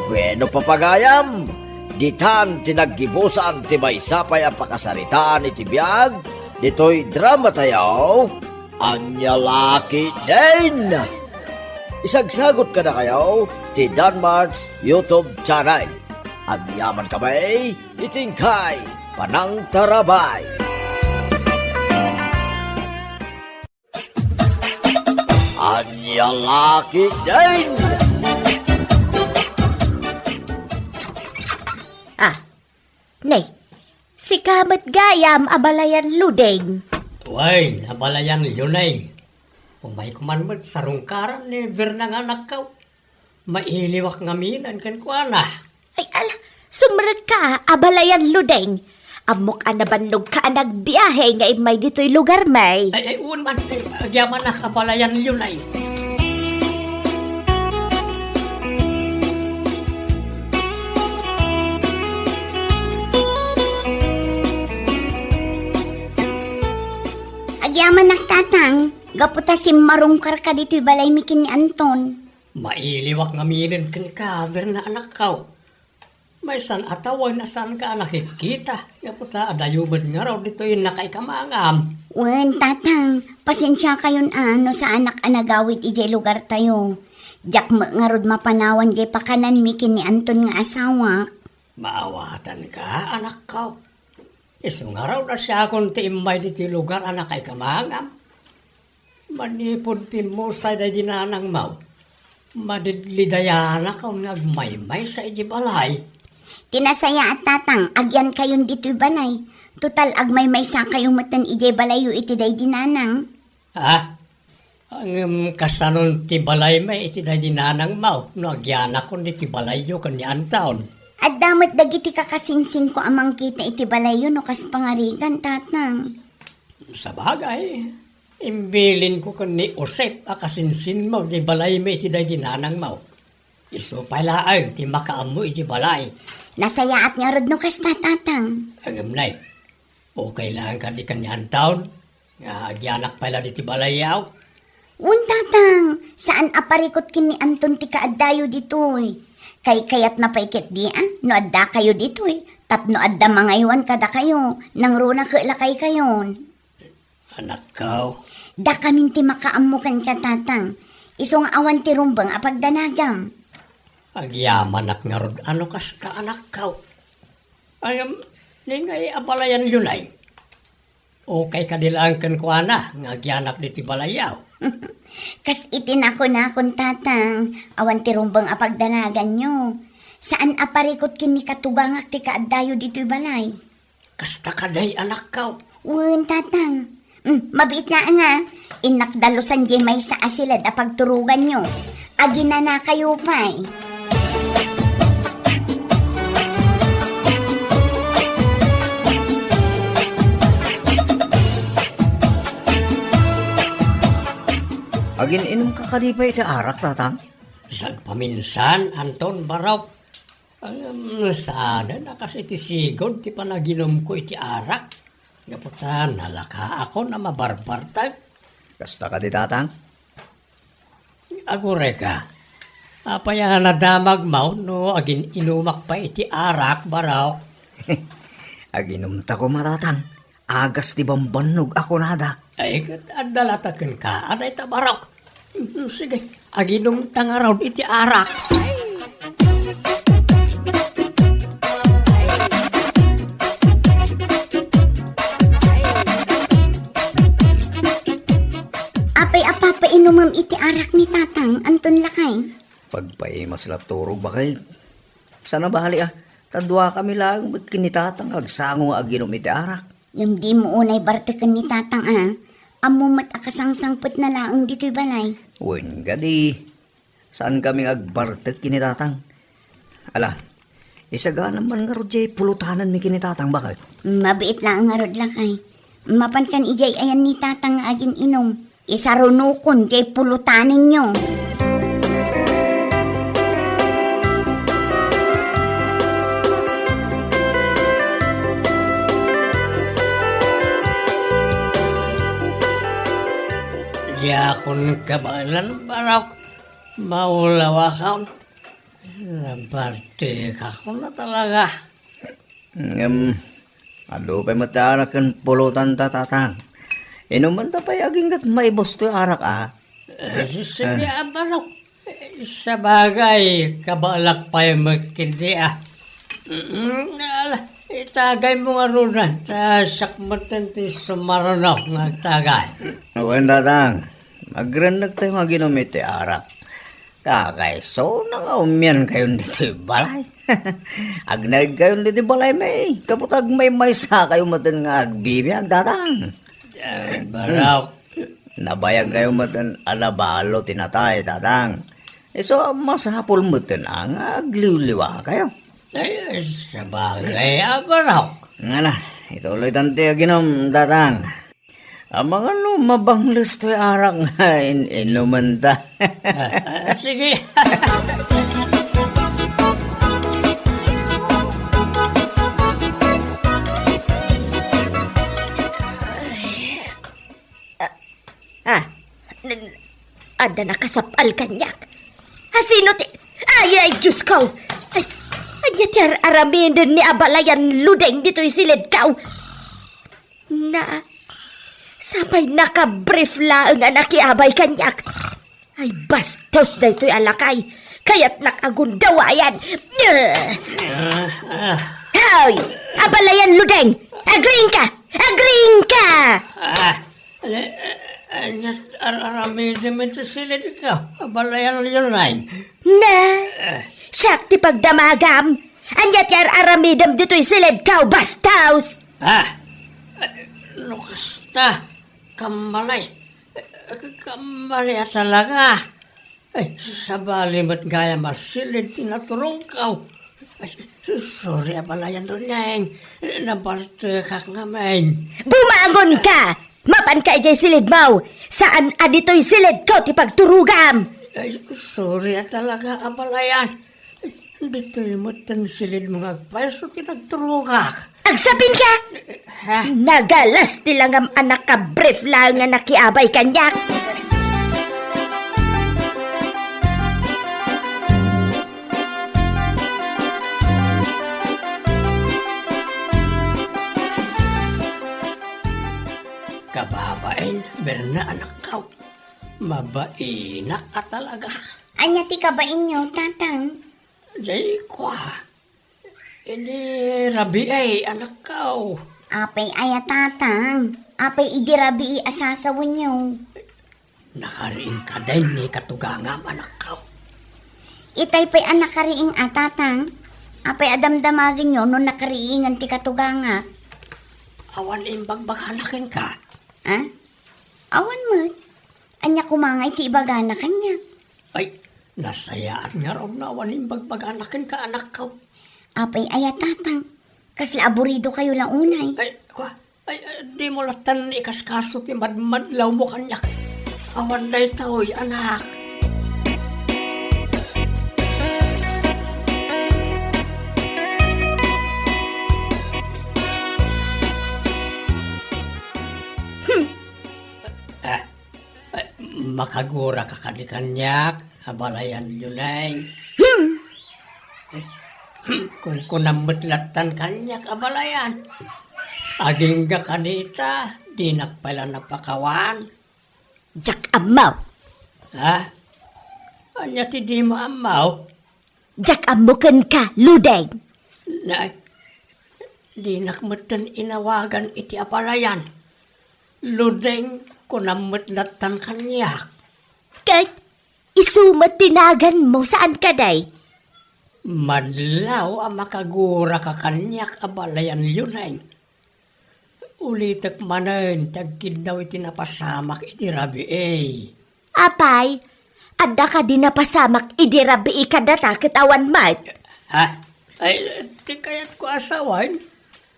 Bueno, papagayam, ditan ti naggibusan ti maysa pay a pakasaritaan iti biag ditoy dramatayo, Ania la ketdin. Isagsagut kadakayo ti Danmart's YouTube channel. Agyaman kami iti inkay panangtarabay. Ania la ketdin. Ah, ne, sika met gayam a balayan luding. Wen, abalayan Lunay. Umayko man met sarungkaran ni Berna nga anakko. Mailiwak ngamin kenkuana. Ay, ala, sumrekka, abalayan Lunay. Ammok a nabannogka a nagbiahe nga immay ditoy lugarmi. Ay, ay, wen man, ay, agyamanak, abalayan Lunay. Agyamanak, Tatang, gapu ta simmarungkarka ditoy balaymi ken ni Anton. Mailiwak ngamin kenka, Berna anakko. Maysan a tawen a saanka a nakitkita, gapu ta adayo met ngarud ditoy nakaikamangam. Wen, Tatang, pasensiakayon a no saanak a nagawid idiay lugartayo. Diak met ngarud mapanawan diay pakananmi ken ni Anton nga asawak. Maawatanka, anakko. Isu ngarud a siakon ti immay ditoy lugar a nakaikamangam. Manipud pimmusay daydi nanangmo, madidlidayanak nga agmaymaysa idiay balay. Ti nasayaat, Tatang, agyankayon ditoy balay. Total, agmaymaysakayo metten idiay balayyo iti daydi nanang. Ha? Ngem kasanon ti balaymi iti daydi nanangmo no agyanakon iti balayyo ken ni Anton? Adda met dagiti kakasinsinko a mangkita iti balayyo no kas pangarigan, Tatang. Sabagay, imbilinko ken ni Josep a kasinsinmo ti balaymi iti daydi nanangmo. Isu pay laeng ti makaammo iti balay. Nasayaat ngarud no kasta, Tatang. Ngem nay, okay laeng kadi ken ni Anton nga agyanak pay la diti balayyo? Wen, Tatang, saan a parikut ken ni Anton ti kaaddayo ditoy. Kaykayatna pay ketdi a no addakayo ditoy tapno adda mangaywan kadakayo, nangruna ket lakaykayon. Anakko. Dakamin ti makaammo kenka, Tatang. Isu nga awan ti rumbeng a pagdanagam. Agyamanak ngarud a no kasta, anakko. Ngem, ni ngay abalayan Lunay. Okay kadi laeng kenkuana nga agyanak ditoy balayyo? Kas iti nakunakon, Tatang, awan ti rumbeng a pagdanaganyo. Saan a parikut ken ni katugangak ti kaaddayo ditoy balay. Kasta kadi, anakko? Wen, Tatang. Mm, mabiit laeng a. Innak dalusan diay maysa a siled a pagturoganyo. Aginanakayo pay. Agin-inumka kadi pay iti arak, Tatang? Sagpaminsan, Anton, barok. Ngem, saanen a kas iti sigud ti panaginumko iti arak. Gapu ta nalakaakon a mabarbartek. Kasta kadi, Tatang? Agurayka. Apay a nadamagmo no agin-inumak pay iti arak, barok? Aginumta koma, Tatang. Agas ti bambannog a kunada. Ay, ket adda latta kenka a dayta, barok. Mm, sige, aginumta ngarud iti arak. Apay a papainumem iti arak ni Tatang, Anton lakay? Pagpaimas la turog, baket. Saan a bali a, ta duakami laeng met ken ni Tatang nga agsango nga aginum iti arak. Ngem dimo unay barteken ni Tatang a, ammo met a kasangsangpetna laeng ditoy balay. Wen kadi, saankami nga agbartek ken ni Tatang. Ala, isaganam man ngarud diay pulotanenmi ken ni Tatang, baket. Mabiit laeng ngarud, lakay. Mapankan idiay ayan ni Tatang nga agin-inum. Isarunokon diay pulotanenyo. Diakon kabaelan, barok. Maulawakon. Nabartekakon a talaga. Ngem, adu pay met ti arak ken pulotanta, Tatang. Inumenta pay agingga maibus toy arak a. Eh, si-, sige, ah, barok. Eh, sabagay, kabaelak pay met ketdi, ah. Mm, ala, itagaymo ngaruden, ta siak metten ti sumaruno nga agtagay. Wen, Tatang, agrennektayo nga aginum iti arak. Kakaisuna nga umiankayon ditoy balay. Agnaedkayon ditoy balaymi, gapu ta agmaymaysakayo metten nga agbibiag, Tatang. Ay, barok. Nabayag kayo met a nabalo ti natay, Tatang. Isu a masapul met nga agliwliwa kayo. Ay, sabagay a barok. Ngana, ituloy tan ti aginom, Tatang. Amangan no mabangles toy arak nga in-inumen ta. Ah, ah, sige. Ah, n-, adda nakasap-al kaniak. Asino ti, ay, ay, Diyos ko! Ay, ania ti ar-aramiden ni abalayan Ludeng ditoy silidko? Na, sapay nakabrief laeng a nakiabay kaniak. Ay, bastos daytoy a lakay. Kayatnak a gundawayan. Ah, ah. Hoy! Abalayan Ludeng! Agriingka! Agriingka! Ah, eh, eh, eh, ar-, aramidem iti silidko. Abalayan Ludeng. Na, siak ti pagdamagam. Ania ti ar-aramidem ditoy silidko, bastos? Ah, no kasta, kammalay. Kammalay a talaga. Ay, sabali met gayam a silid ti naturongko. Ay, sorry, abalayan Luneng. Nabartekak ngamin. Bumangonka! Mapanka idiay silidmo! Saan a ditoy silidko ti pagturogam! Ay, sorry a talaga, abalayan. Ditoy met ti silidmo nga agpayso ti nagturogak. Agsapinka! Ha? Nagalas ti langam a nakabrief laeng nga nakiabay kaniak. Kababain, Berna, anakko. Mabainak a talaga. Ania ti kabainyo, Tatang? Jay, kua. Idi rabii, anakko. Apay aya, Tatang? Apay idi rabii a sasawenyo? Nakariing kadi ni katugangam, anakko. Itay pay a nakariing a, Tatang? Apay a damdamagenyo no nakariingen ti katugangak? Awan imbagbagana kenka. Ha? Awan met. Ania koma ngay ti ibagana kaniak? Ay, nasayaat ngarud no awan imbagbagana kenka, anakko. Apay aya, Tatang? Kasla aburidokayo la unay. Ay, kua, ay, ay, dimo lattan ikaskaso ti madmadlawmo kaniak. Awan daytoy, anak. Hmm. Ah, Ay, makaguraka kadi kaniak, abalayan Luneng. Hmm. Hmm, kunkunam met lattan kaniak, abalayan. Agingga kanita, dinak pay la napakawan. Diak ammo. Ha? Ania ti dimo ammo? Diak ammo kenka, Ludeng. Nay, dinak metten inawagan iti abalayan. Ludeng, kunam met lattan kaniak. Ket isu met ti naganmo, saan kadi? Madlaw a makaguraka kaniak, abalayan Luneng. Ulitek manen ti agkiddaw iti napasamak idi rabii. Apay, adda kadi napasamak idi rabii kadata ket awan met? Ha? Ay, ti kayatko a sawen,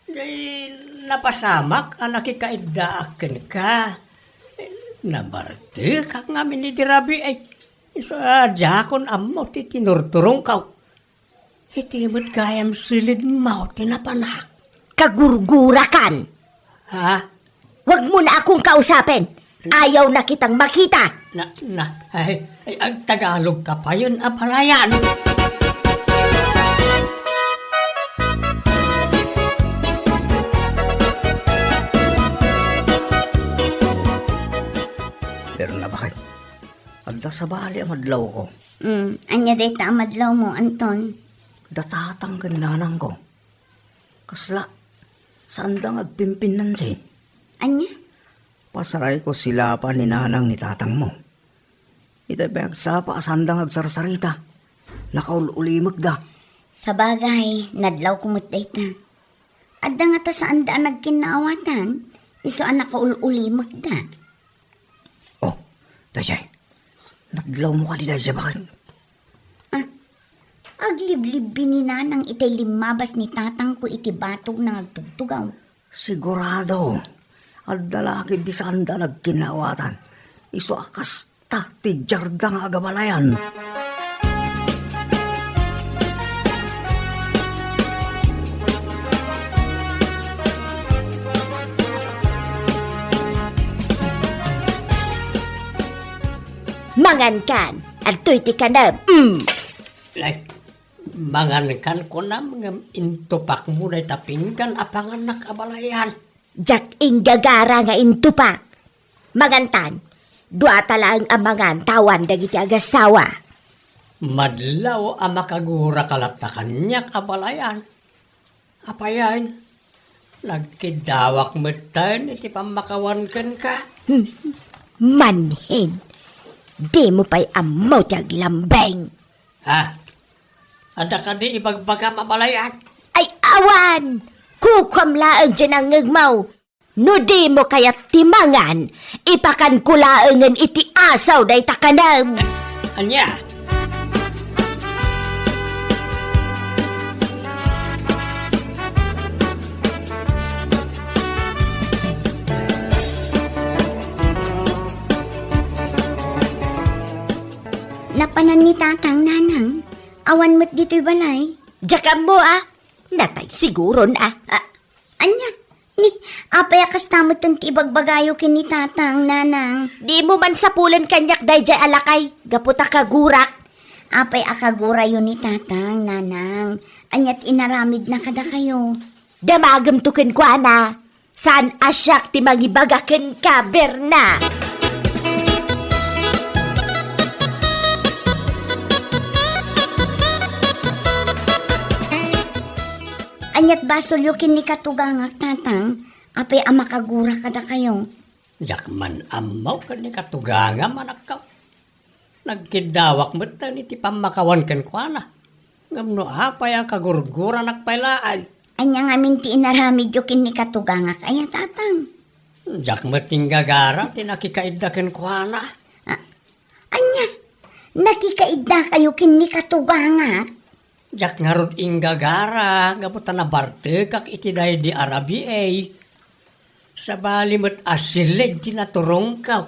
jay napasamak a nakikaiddaak kenka. Nabartekak ngamin idi rabii. Isu a diakon ammo ti tinurturongko. Iti met gayam silidmo ti napanak. Kagurgurakan! Ha? Wag mo na akong kausapen! Ayaw na kitang makita! Na, na, ay, ay, agtagalog ka payen, abalayan! Pero na bakit? Adda sabali a madlawko. Mm, ania dayta a madlawmo, Anton? Datatang ken nanangko. Kasla, saanda nga agpimpinnansin. Ania? Pasarayko silapa ni nanang ni tatangmo. Itay pay agsapa a saanda nga agsarsarita. Nakaul-ulimekda. Sabagay, nadlawko met dayta. Adda ngata saanda a nagkinnaawatan? Isu a nakaul-ulimekda. Oh, daydiay. Nadlawmo kadi daydiay, baket? Ah, agliblibbi ni Nanang itay limmabas ni tatangko iti batog nga agtugtugaw. Sigurado, adda la ketdi saanda nagkinawatan. Isu a kasta ti diarda nga agabalayan. Mangankan, adtoy ti kanem. Mm. Ay, mangankan kunam ngem intupakmo dayta pinggan a panganak a balayan. Diak inggagara nga intupak. Mangantan, duata laeng a mangan ta awan dagiti agasawa. Madlaw a makaguraka latta kaniak a balayan. Apayen, nagkiddawak metten iti pammakawan kenka. Hmm, manhin, dimo pay ammo ti aglambeng. Ha? Adda kadi ibagbagam a balayan? Ay, awan! Kukuam laeng ti nangngegmo. No dimo kayat ti mangan, ipakanko laengen iti asaw dayta kanem. Ania? Napanan ni Tatang, Nanang. Awan met ditoy balay. Diak ammo, a. Natay siguron, a. A, ania? Ni, apay a kasta metten ti ibagbagayo ken ni Tatang, Nanang? Dimo man sapulen kaniak daydiay a lakay, gapu ta kagurak. Apay a kagurayo ni Tatang, Nanang? Ania ti inaramidna kadakayo? Damagemto kenkuana. Saan a siak ti mangibaga kenka, Berna. Aniat basolyo ken ni Katugangak, Tatang? Apay a makagura kadakayo? Diak man ammo ken ni Katugangam, anakko. Nagkiddawak metten iti pammakawan kenkuana. Ngem no apay a kagurguranak pay laeng? Ania ngamin ti inaramidyo ken ni Katugangak aya, Tatang? Diak met inggagara ti nakikaidda kenkuana. A-, ania? Nakikaiddakayo ken ni Katugangak? Diak ngarud inggagara gapu ta nabartekak iti daydi a rabii. Sabali met a silid ti naturongko.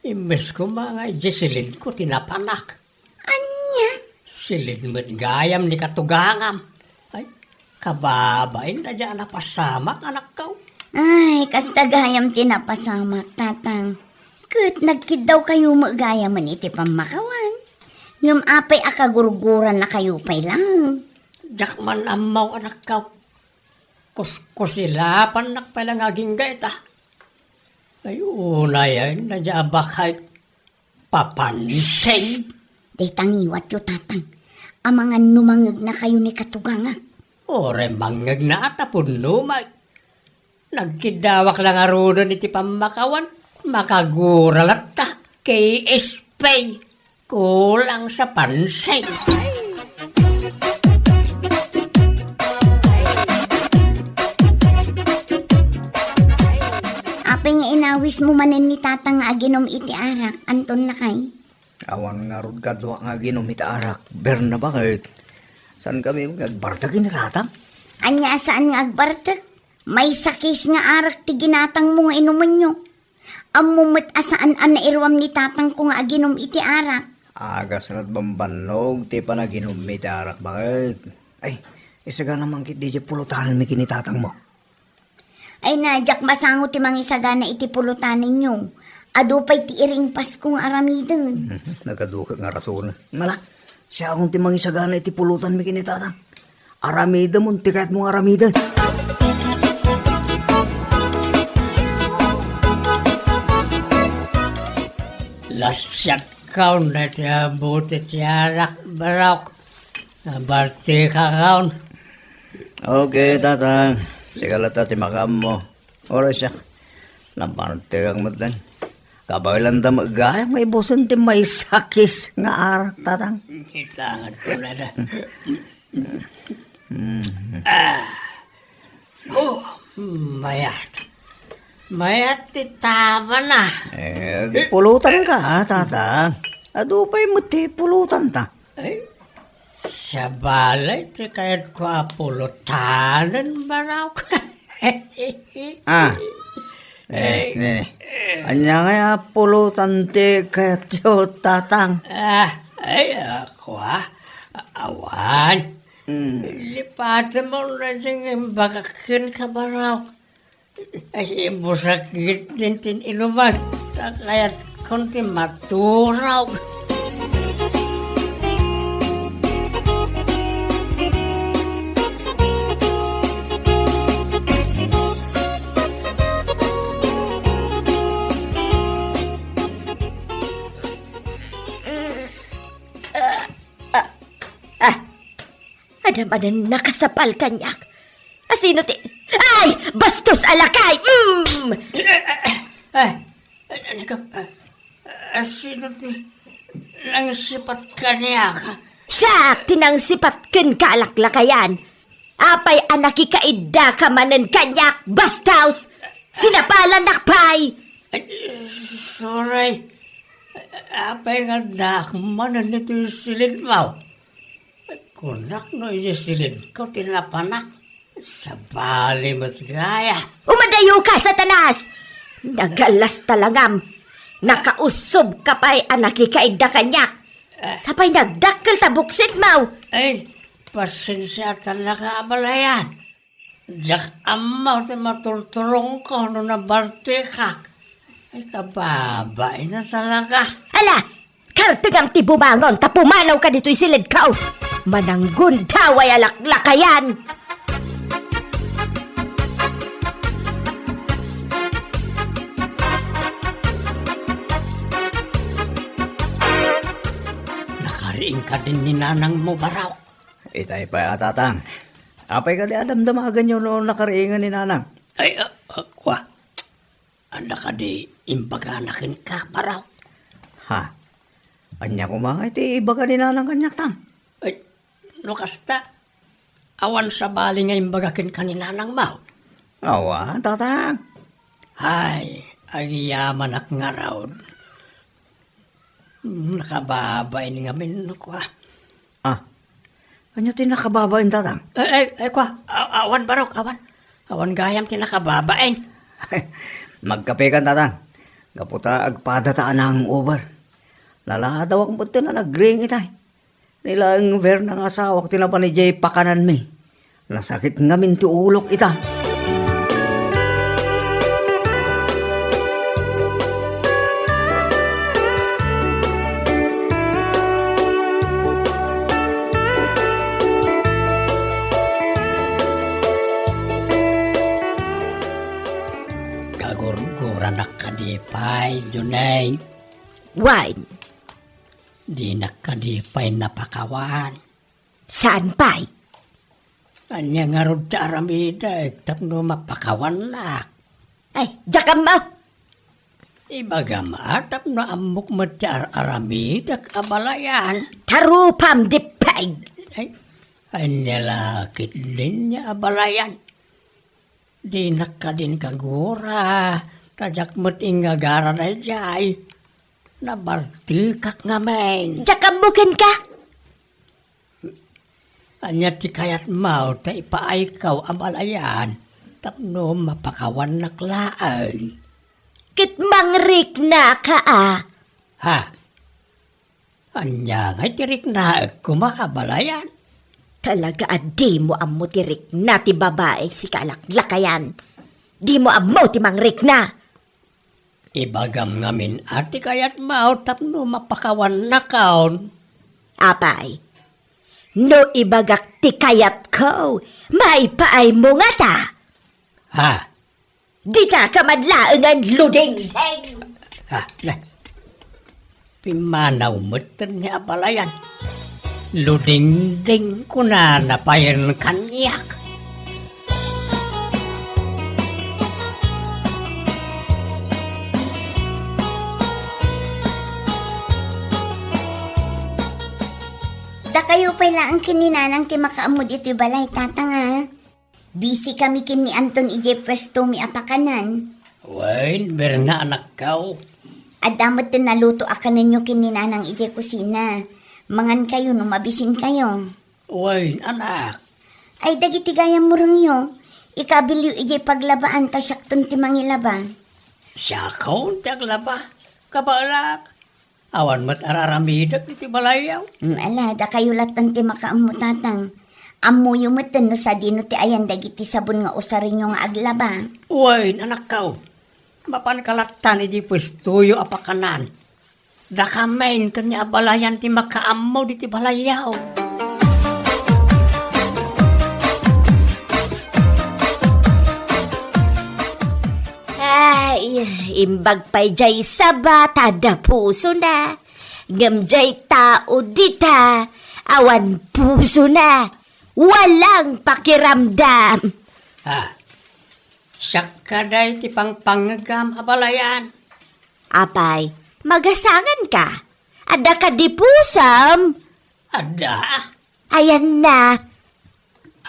Imbes koma nga idiay silidko ti napanak. Ania? Silid met gayam ni Katugangam. Ay, kababain daydiay a napasamak, anakko. Ay, kasta gayam ti napasamak, Tatang. Ket nagkiddawkayo met gayamen iti pammakawan. Ngem apay a kagurgurannakayo pay laeng? Diak man ammo, anakko. Kuskusilapannak pay la nga agingga ita. Ay, unay, ay, nadya a bakay papansin. Dayta ngiwatyo, Tatang. Amangan no mangegnakayo ni Katugangak. Uray mangngegna a ta pudno met. Nagkiddawak la ngaruden iti pammakawan. Makagura latta. K S P. Kulang sa pansin. Apay nga inawismo manen ni Tatang nga aginom iti arak, Anton, lakay? Awan ngarud kaduak nga aginom iti arak, Berna, baket? Saan kami nga agbartek ni Tatang? Ania a saan nga agbartek? Maysa case nga arak ti ginatangmo nga inumenyo. Ammom met a saan a nairuam ni tatangko nga aginom iti arak. Agasat bambannog ti panaginummi iti arak, baket? Ay, isagana man ketdi diay pulotanenmi ken ni tatangmo. Ay, na, diak masango ti mangisagana iti pulotanenyo. Adu pay ti iring Pasko nga aramiden. Mhm, nagadu ket nga rasonen. Ngala, siakon ti mangisagana iti pulotanmi ken ni tatang. Aramidem ti kayatmo nga aramiden. Lasiatkon daytoy a bote ti arak, barok. Nabartekakon. Okay, tatang. Sika latta ti makaammo. Uray siak. Nabartekak metten. Kabaelanda met gayam nga ibusen ti maysa case nga arak, tatang. Kita nga tulada. Mm. Ah. Oh, mayat. Mayat ti tamana. Eh, pulutanka, a, Tatang. Adu pay met ti pulutanta. Ay, sabali ti kayatko a pulutanen, Barok. Ah. Eh, eh. Ania ngay a pulutan ti kayatyo, Tatang? Ah, ay, ako, ah. Awan. Hmm. Lipatem no daytoy nga imbagak kenka, Barok. Ay, ibusak gid din tin inuman. Ta kayatkon ti maturog. Ah, ah, ah. Adda manen nakasapal kaniak. Asino ti, ay! Bastos a lakay! Mm! Eh, eh, eh, eh, asino ti nangsipat kaniak? Siak ti nangsipat kenka a laklakayan. Apay a nakikaiddaka manen kaniak, bastos? Sinapalanak pay! Ay, sorry. Apay nga addaak manen iti silidmo? Kunak no iti silidko ti napanak. Sabali met gaya. Umadayoka, Satanas! Nagallas ta langam. Nakaussobka pay a nakikaidda kaniak. Eh. Sapay nagdakkel ta buksitmo. Ay, pasensiatanaka, abalayan. Diak ammo ti maturturongko no nabartikak. Ay, kababain a talaga. Ala, kartengam ti bumangon ta pumanawka ditoy silidko. Mananggundaway a laklakayan. Nakariingka din ni nanangmo, Barok. Itay pay a, Tatang. Apay kadi a damdamaganyo no nakariingan ni Nanang? Ay, ah, ah, kua. Adda kadi imbagana kenka, Barok? Ha? Ania koma ngay ti ibaga ni Nanang kaniak, Tang? Ay, no kasta, awan sabali nga imbaga kenka ni Nanangmo? Awan, Tatang. Ay, agyamanak ngarud. Nakababain ngamin, kua. Ah, ania ti nakababain, Tatang? Eh, eh, eh, kua, a-, awan, Barok, awan. Awan gayam ti nakababain. Magkapekan, Tatang. Gapu ta agpadata a hangover. Naladawak met ti nagring itay. Ni laeng Verna nga asawak ti napan idiay pakananmi. Nasakit ngamin ti ulok ita. Kagurguranak kadi pay, Juneng? Wen. Dinak kadi pay napakawan? Saan pay? Ania ngarud ti aramidek tapno mapakawannak? Ay, diak ammo. Ibagam a tapno ammok met ti ar-aramidek, abalayan. Tarupam, dippeg! Ay, ania la ketdin, abalayan. Dinak kadin kagura, ta diak met ingagara daydiay. Nabartekak ngamin. Diak ammo kenka. Ania ti kayatmo ta ipaayko, abalayan, tapno mapakawannak laeng? Ket mangriknaka a. Ha? Ania ngay ti riknaek koma, abalayan? Talaga a dimo ammo ti rikna ti babai, sika a laklakayan. Dimo ammo ti mangrikna. Ibagam ngamin a ti kayatmo tapno mapakawannakon. Apay, no ibagak ti kayatko, maipaaymo ngata? Ha? Ditaka met laengen, ludingding! Ah, na. Pimmanaw metten ni abalayan. Ludingding, kunana payen kaniak. Dakayo pay laeng ken ni Nanang ti makaammo ditoy balay, Tatang, a. Busy kami ken ni Anton idiay puestomi a pakanen. Wen, Berna, anakkaw. Adda met ti naluto a kanenyo ken ni Nanang idiay kusina. Mangankayo no mabisinkayo. Wen, anak. Ay, dagiti gayam murengyo, ikabilyo idiay paglabaan ta siakton ti mangilaba. Siakon ti aglaba? Kabaelak. Awan met ar-aramidek iti balayyo. Mm, ala, dakayo latta ti makaammo, tatang. Ammoyo metten no sadino ti ayan dagiti sabon nga usarenyo nga aglaba. Wen, anakkaw. Mapanka lattan iti puestoyo a pakanan. Dakamin ken ni abalayan ti makaammo diti balayyo. Ay, imbag pay jay saba ta adda pusona. Ngem jay tao dita, awan pusona. Walang pakiramdam. Ah, siak kadi ti pangpangngegam, abalayan. Apay, magasanganka? Adda kadi pusom? Adda. Ayanna.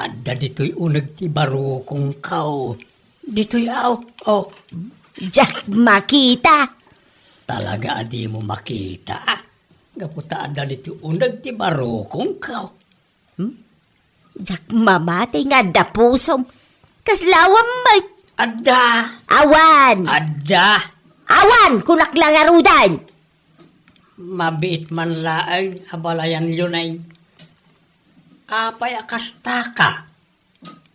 Adda ditoy uneg ti barukongko. Ditoy, aw, oh. Diak makita. Talaga a dimo makita, ah. Gapu ta adda ditoy uneg ti barukongko. Hmm? Diak mamati nga adda pusom. Kasla awan met. Adda. Awan. Adda. Awan, kunak la ngaruden. Mabiit man laeng, abalayan Luneng. Apay a kastaka?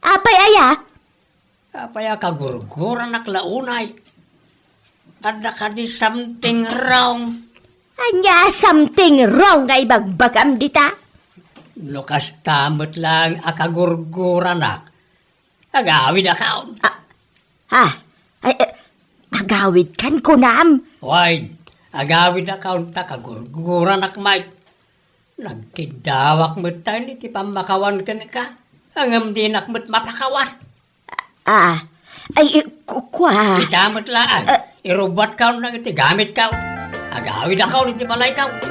Apay aya? Apay a kagurguranak la unay? Adda kadi something wrong? Ania something wrong nga ibagbagam dita? No kasta met laeng a kagurguranak, agawidakon. Ah, ah, ay, eh, agawidkan kunam? Wen, agawidakon ta kagurguranak met. Nagkiddawak metten iti pammakawan kenka, ngem dinak met mapakawan. Ah, ay, eh, ku-, kua. Ita met laeng, ah, irubatkon dagiti gamitko. Agawidakon iti balayko.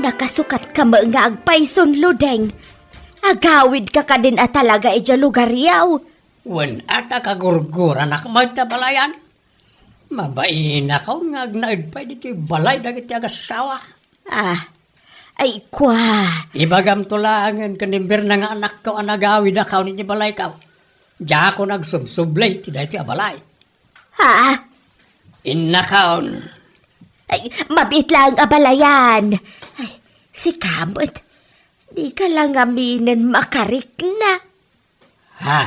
Nakasukatka met nga agpayson, Ludeng. Agawidka kadin a talaga idiay lugaryo. Wen, adda kagurguranak met, abalayan. Mabainakon nga agnaed pay ditoy balay dagiti agassawa. Ah, ay, kua. Ibagamto laengen ken ni Berna nga anakko a nagawidakon iti balayko. Diakon agsubsubli iti daytoy a balay. Ha? Innakon. Ay, mabiit laeng, abalayan. Ay, sika met. Dika la ngaminen makarikna. Ha?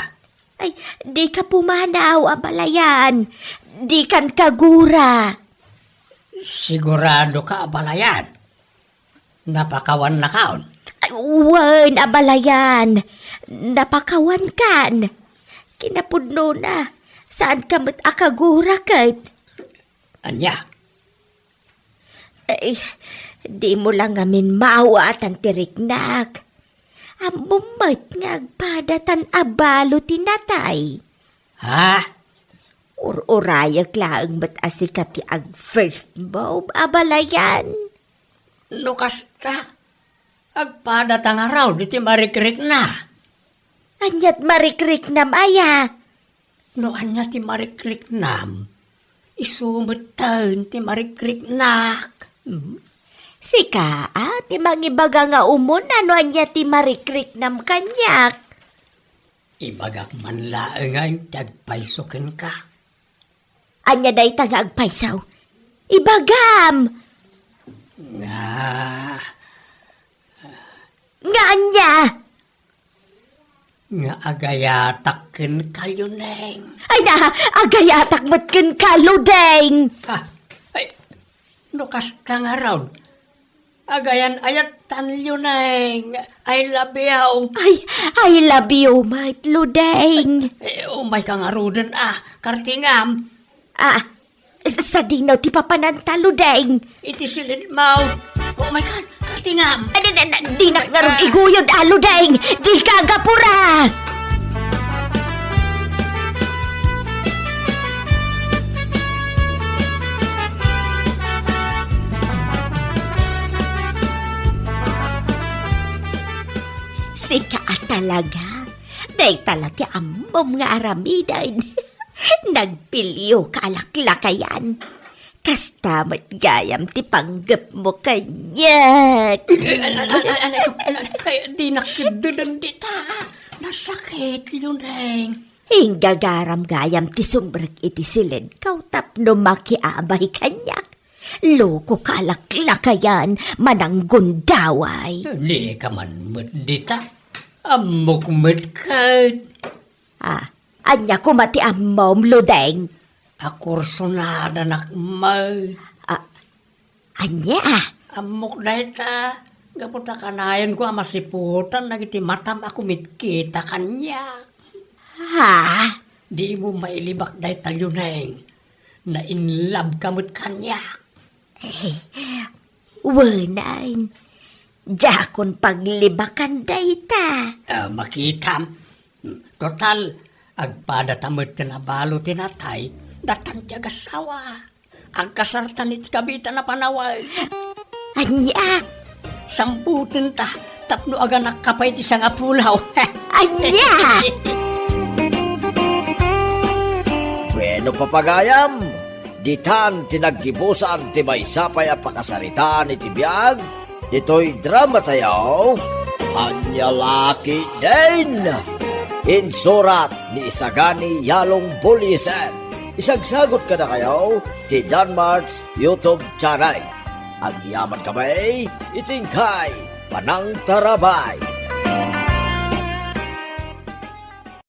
Ay, dika pumanaw, abalayan. Dikan kagura. Siguradoka, abalayan? Napakawannakon? Ay, wen, abalayan. Napakawankan. Kinapudnona, saanka met a kagura ket. Ania? Ay, dimo la ngamin maawatan ti riknak. Ammom met nga agpadatan a balo ti natay. Ha? Ur-urayek laeng met a sika ti ag-first move, abalayan. No kasta, agpadata ngarud iti marikrikna. Ania ti marikriknam aya? No ania ti marikriknam, isu metten ti marikriknak. Hmm? Sika, a, ti mangibaga nga umuna no ania ti marikriknam kaniak. Ibagak man laengen ti agpayso kenka. Ania dayta nga agpayso? Ibagam! Nga. Nga ania? Nga agayatak kenka, Luneng. Ay na, agayatak met kenka, Ludeng. Ah, ay, no kasta ngarud, agayan-ayattan, Luneng. I love you. Ay, I love you met, Ludeng. Eh, umayka ngaruden, ah, kartingam. Ah, s-, sadino ti papananta, Ludeng? Iti silidmo. Oh my God, kartingam. Ah, di, di, di, dinak ngarud iguyod, ah, Ludeng. Dika agapura. Daga, dayta la ti ammom nga aramiden. Nagpilio ka a laklakayan. Kasta met gayam ti panggepmo kaniak. Ay, ay, ay, ay, ay, ay, ay, ay, di nakiddelen dita. Nasakit, Luneng. Inggagaram gayam ti sumrek iti siledko tapno makiabay kaniak. Loko ka a laklakayan, mananggundaway. Di ka man met dita. Ammok met ket. Ah, ania koma ti ammom, Ludeng? Akursonadanak met. Ah, ania? Ammok dayta, gapu ta kanayon ko a masiputan dagiti matam a kumitkita kaniak. Ha? Dimo mailibak dayta, Luneng. Na-in love ka met kaniak. Eh, wenan. Diakon paglibakan dayta. Ah, makitam. Total, agpada ta met ken abalo ti natay, datan ti agasawa. Agkasartan iti kabitan a panawag. Ania? Sambutan ta, tapno aganakka pay ti sangapulaw. Ania? Bueno, papagayam, ditan ti naggibusan ti maysa pay a pakasaritaan iti biag ditoy drama tayo, Ania la ketdin. Insurat ni Isagani Yalong Buliser. Isagsagut kadakayo ti Danmart's YouTube channel. Agyaman kami iti inkay panangtarabay.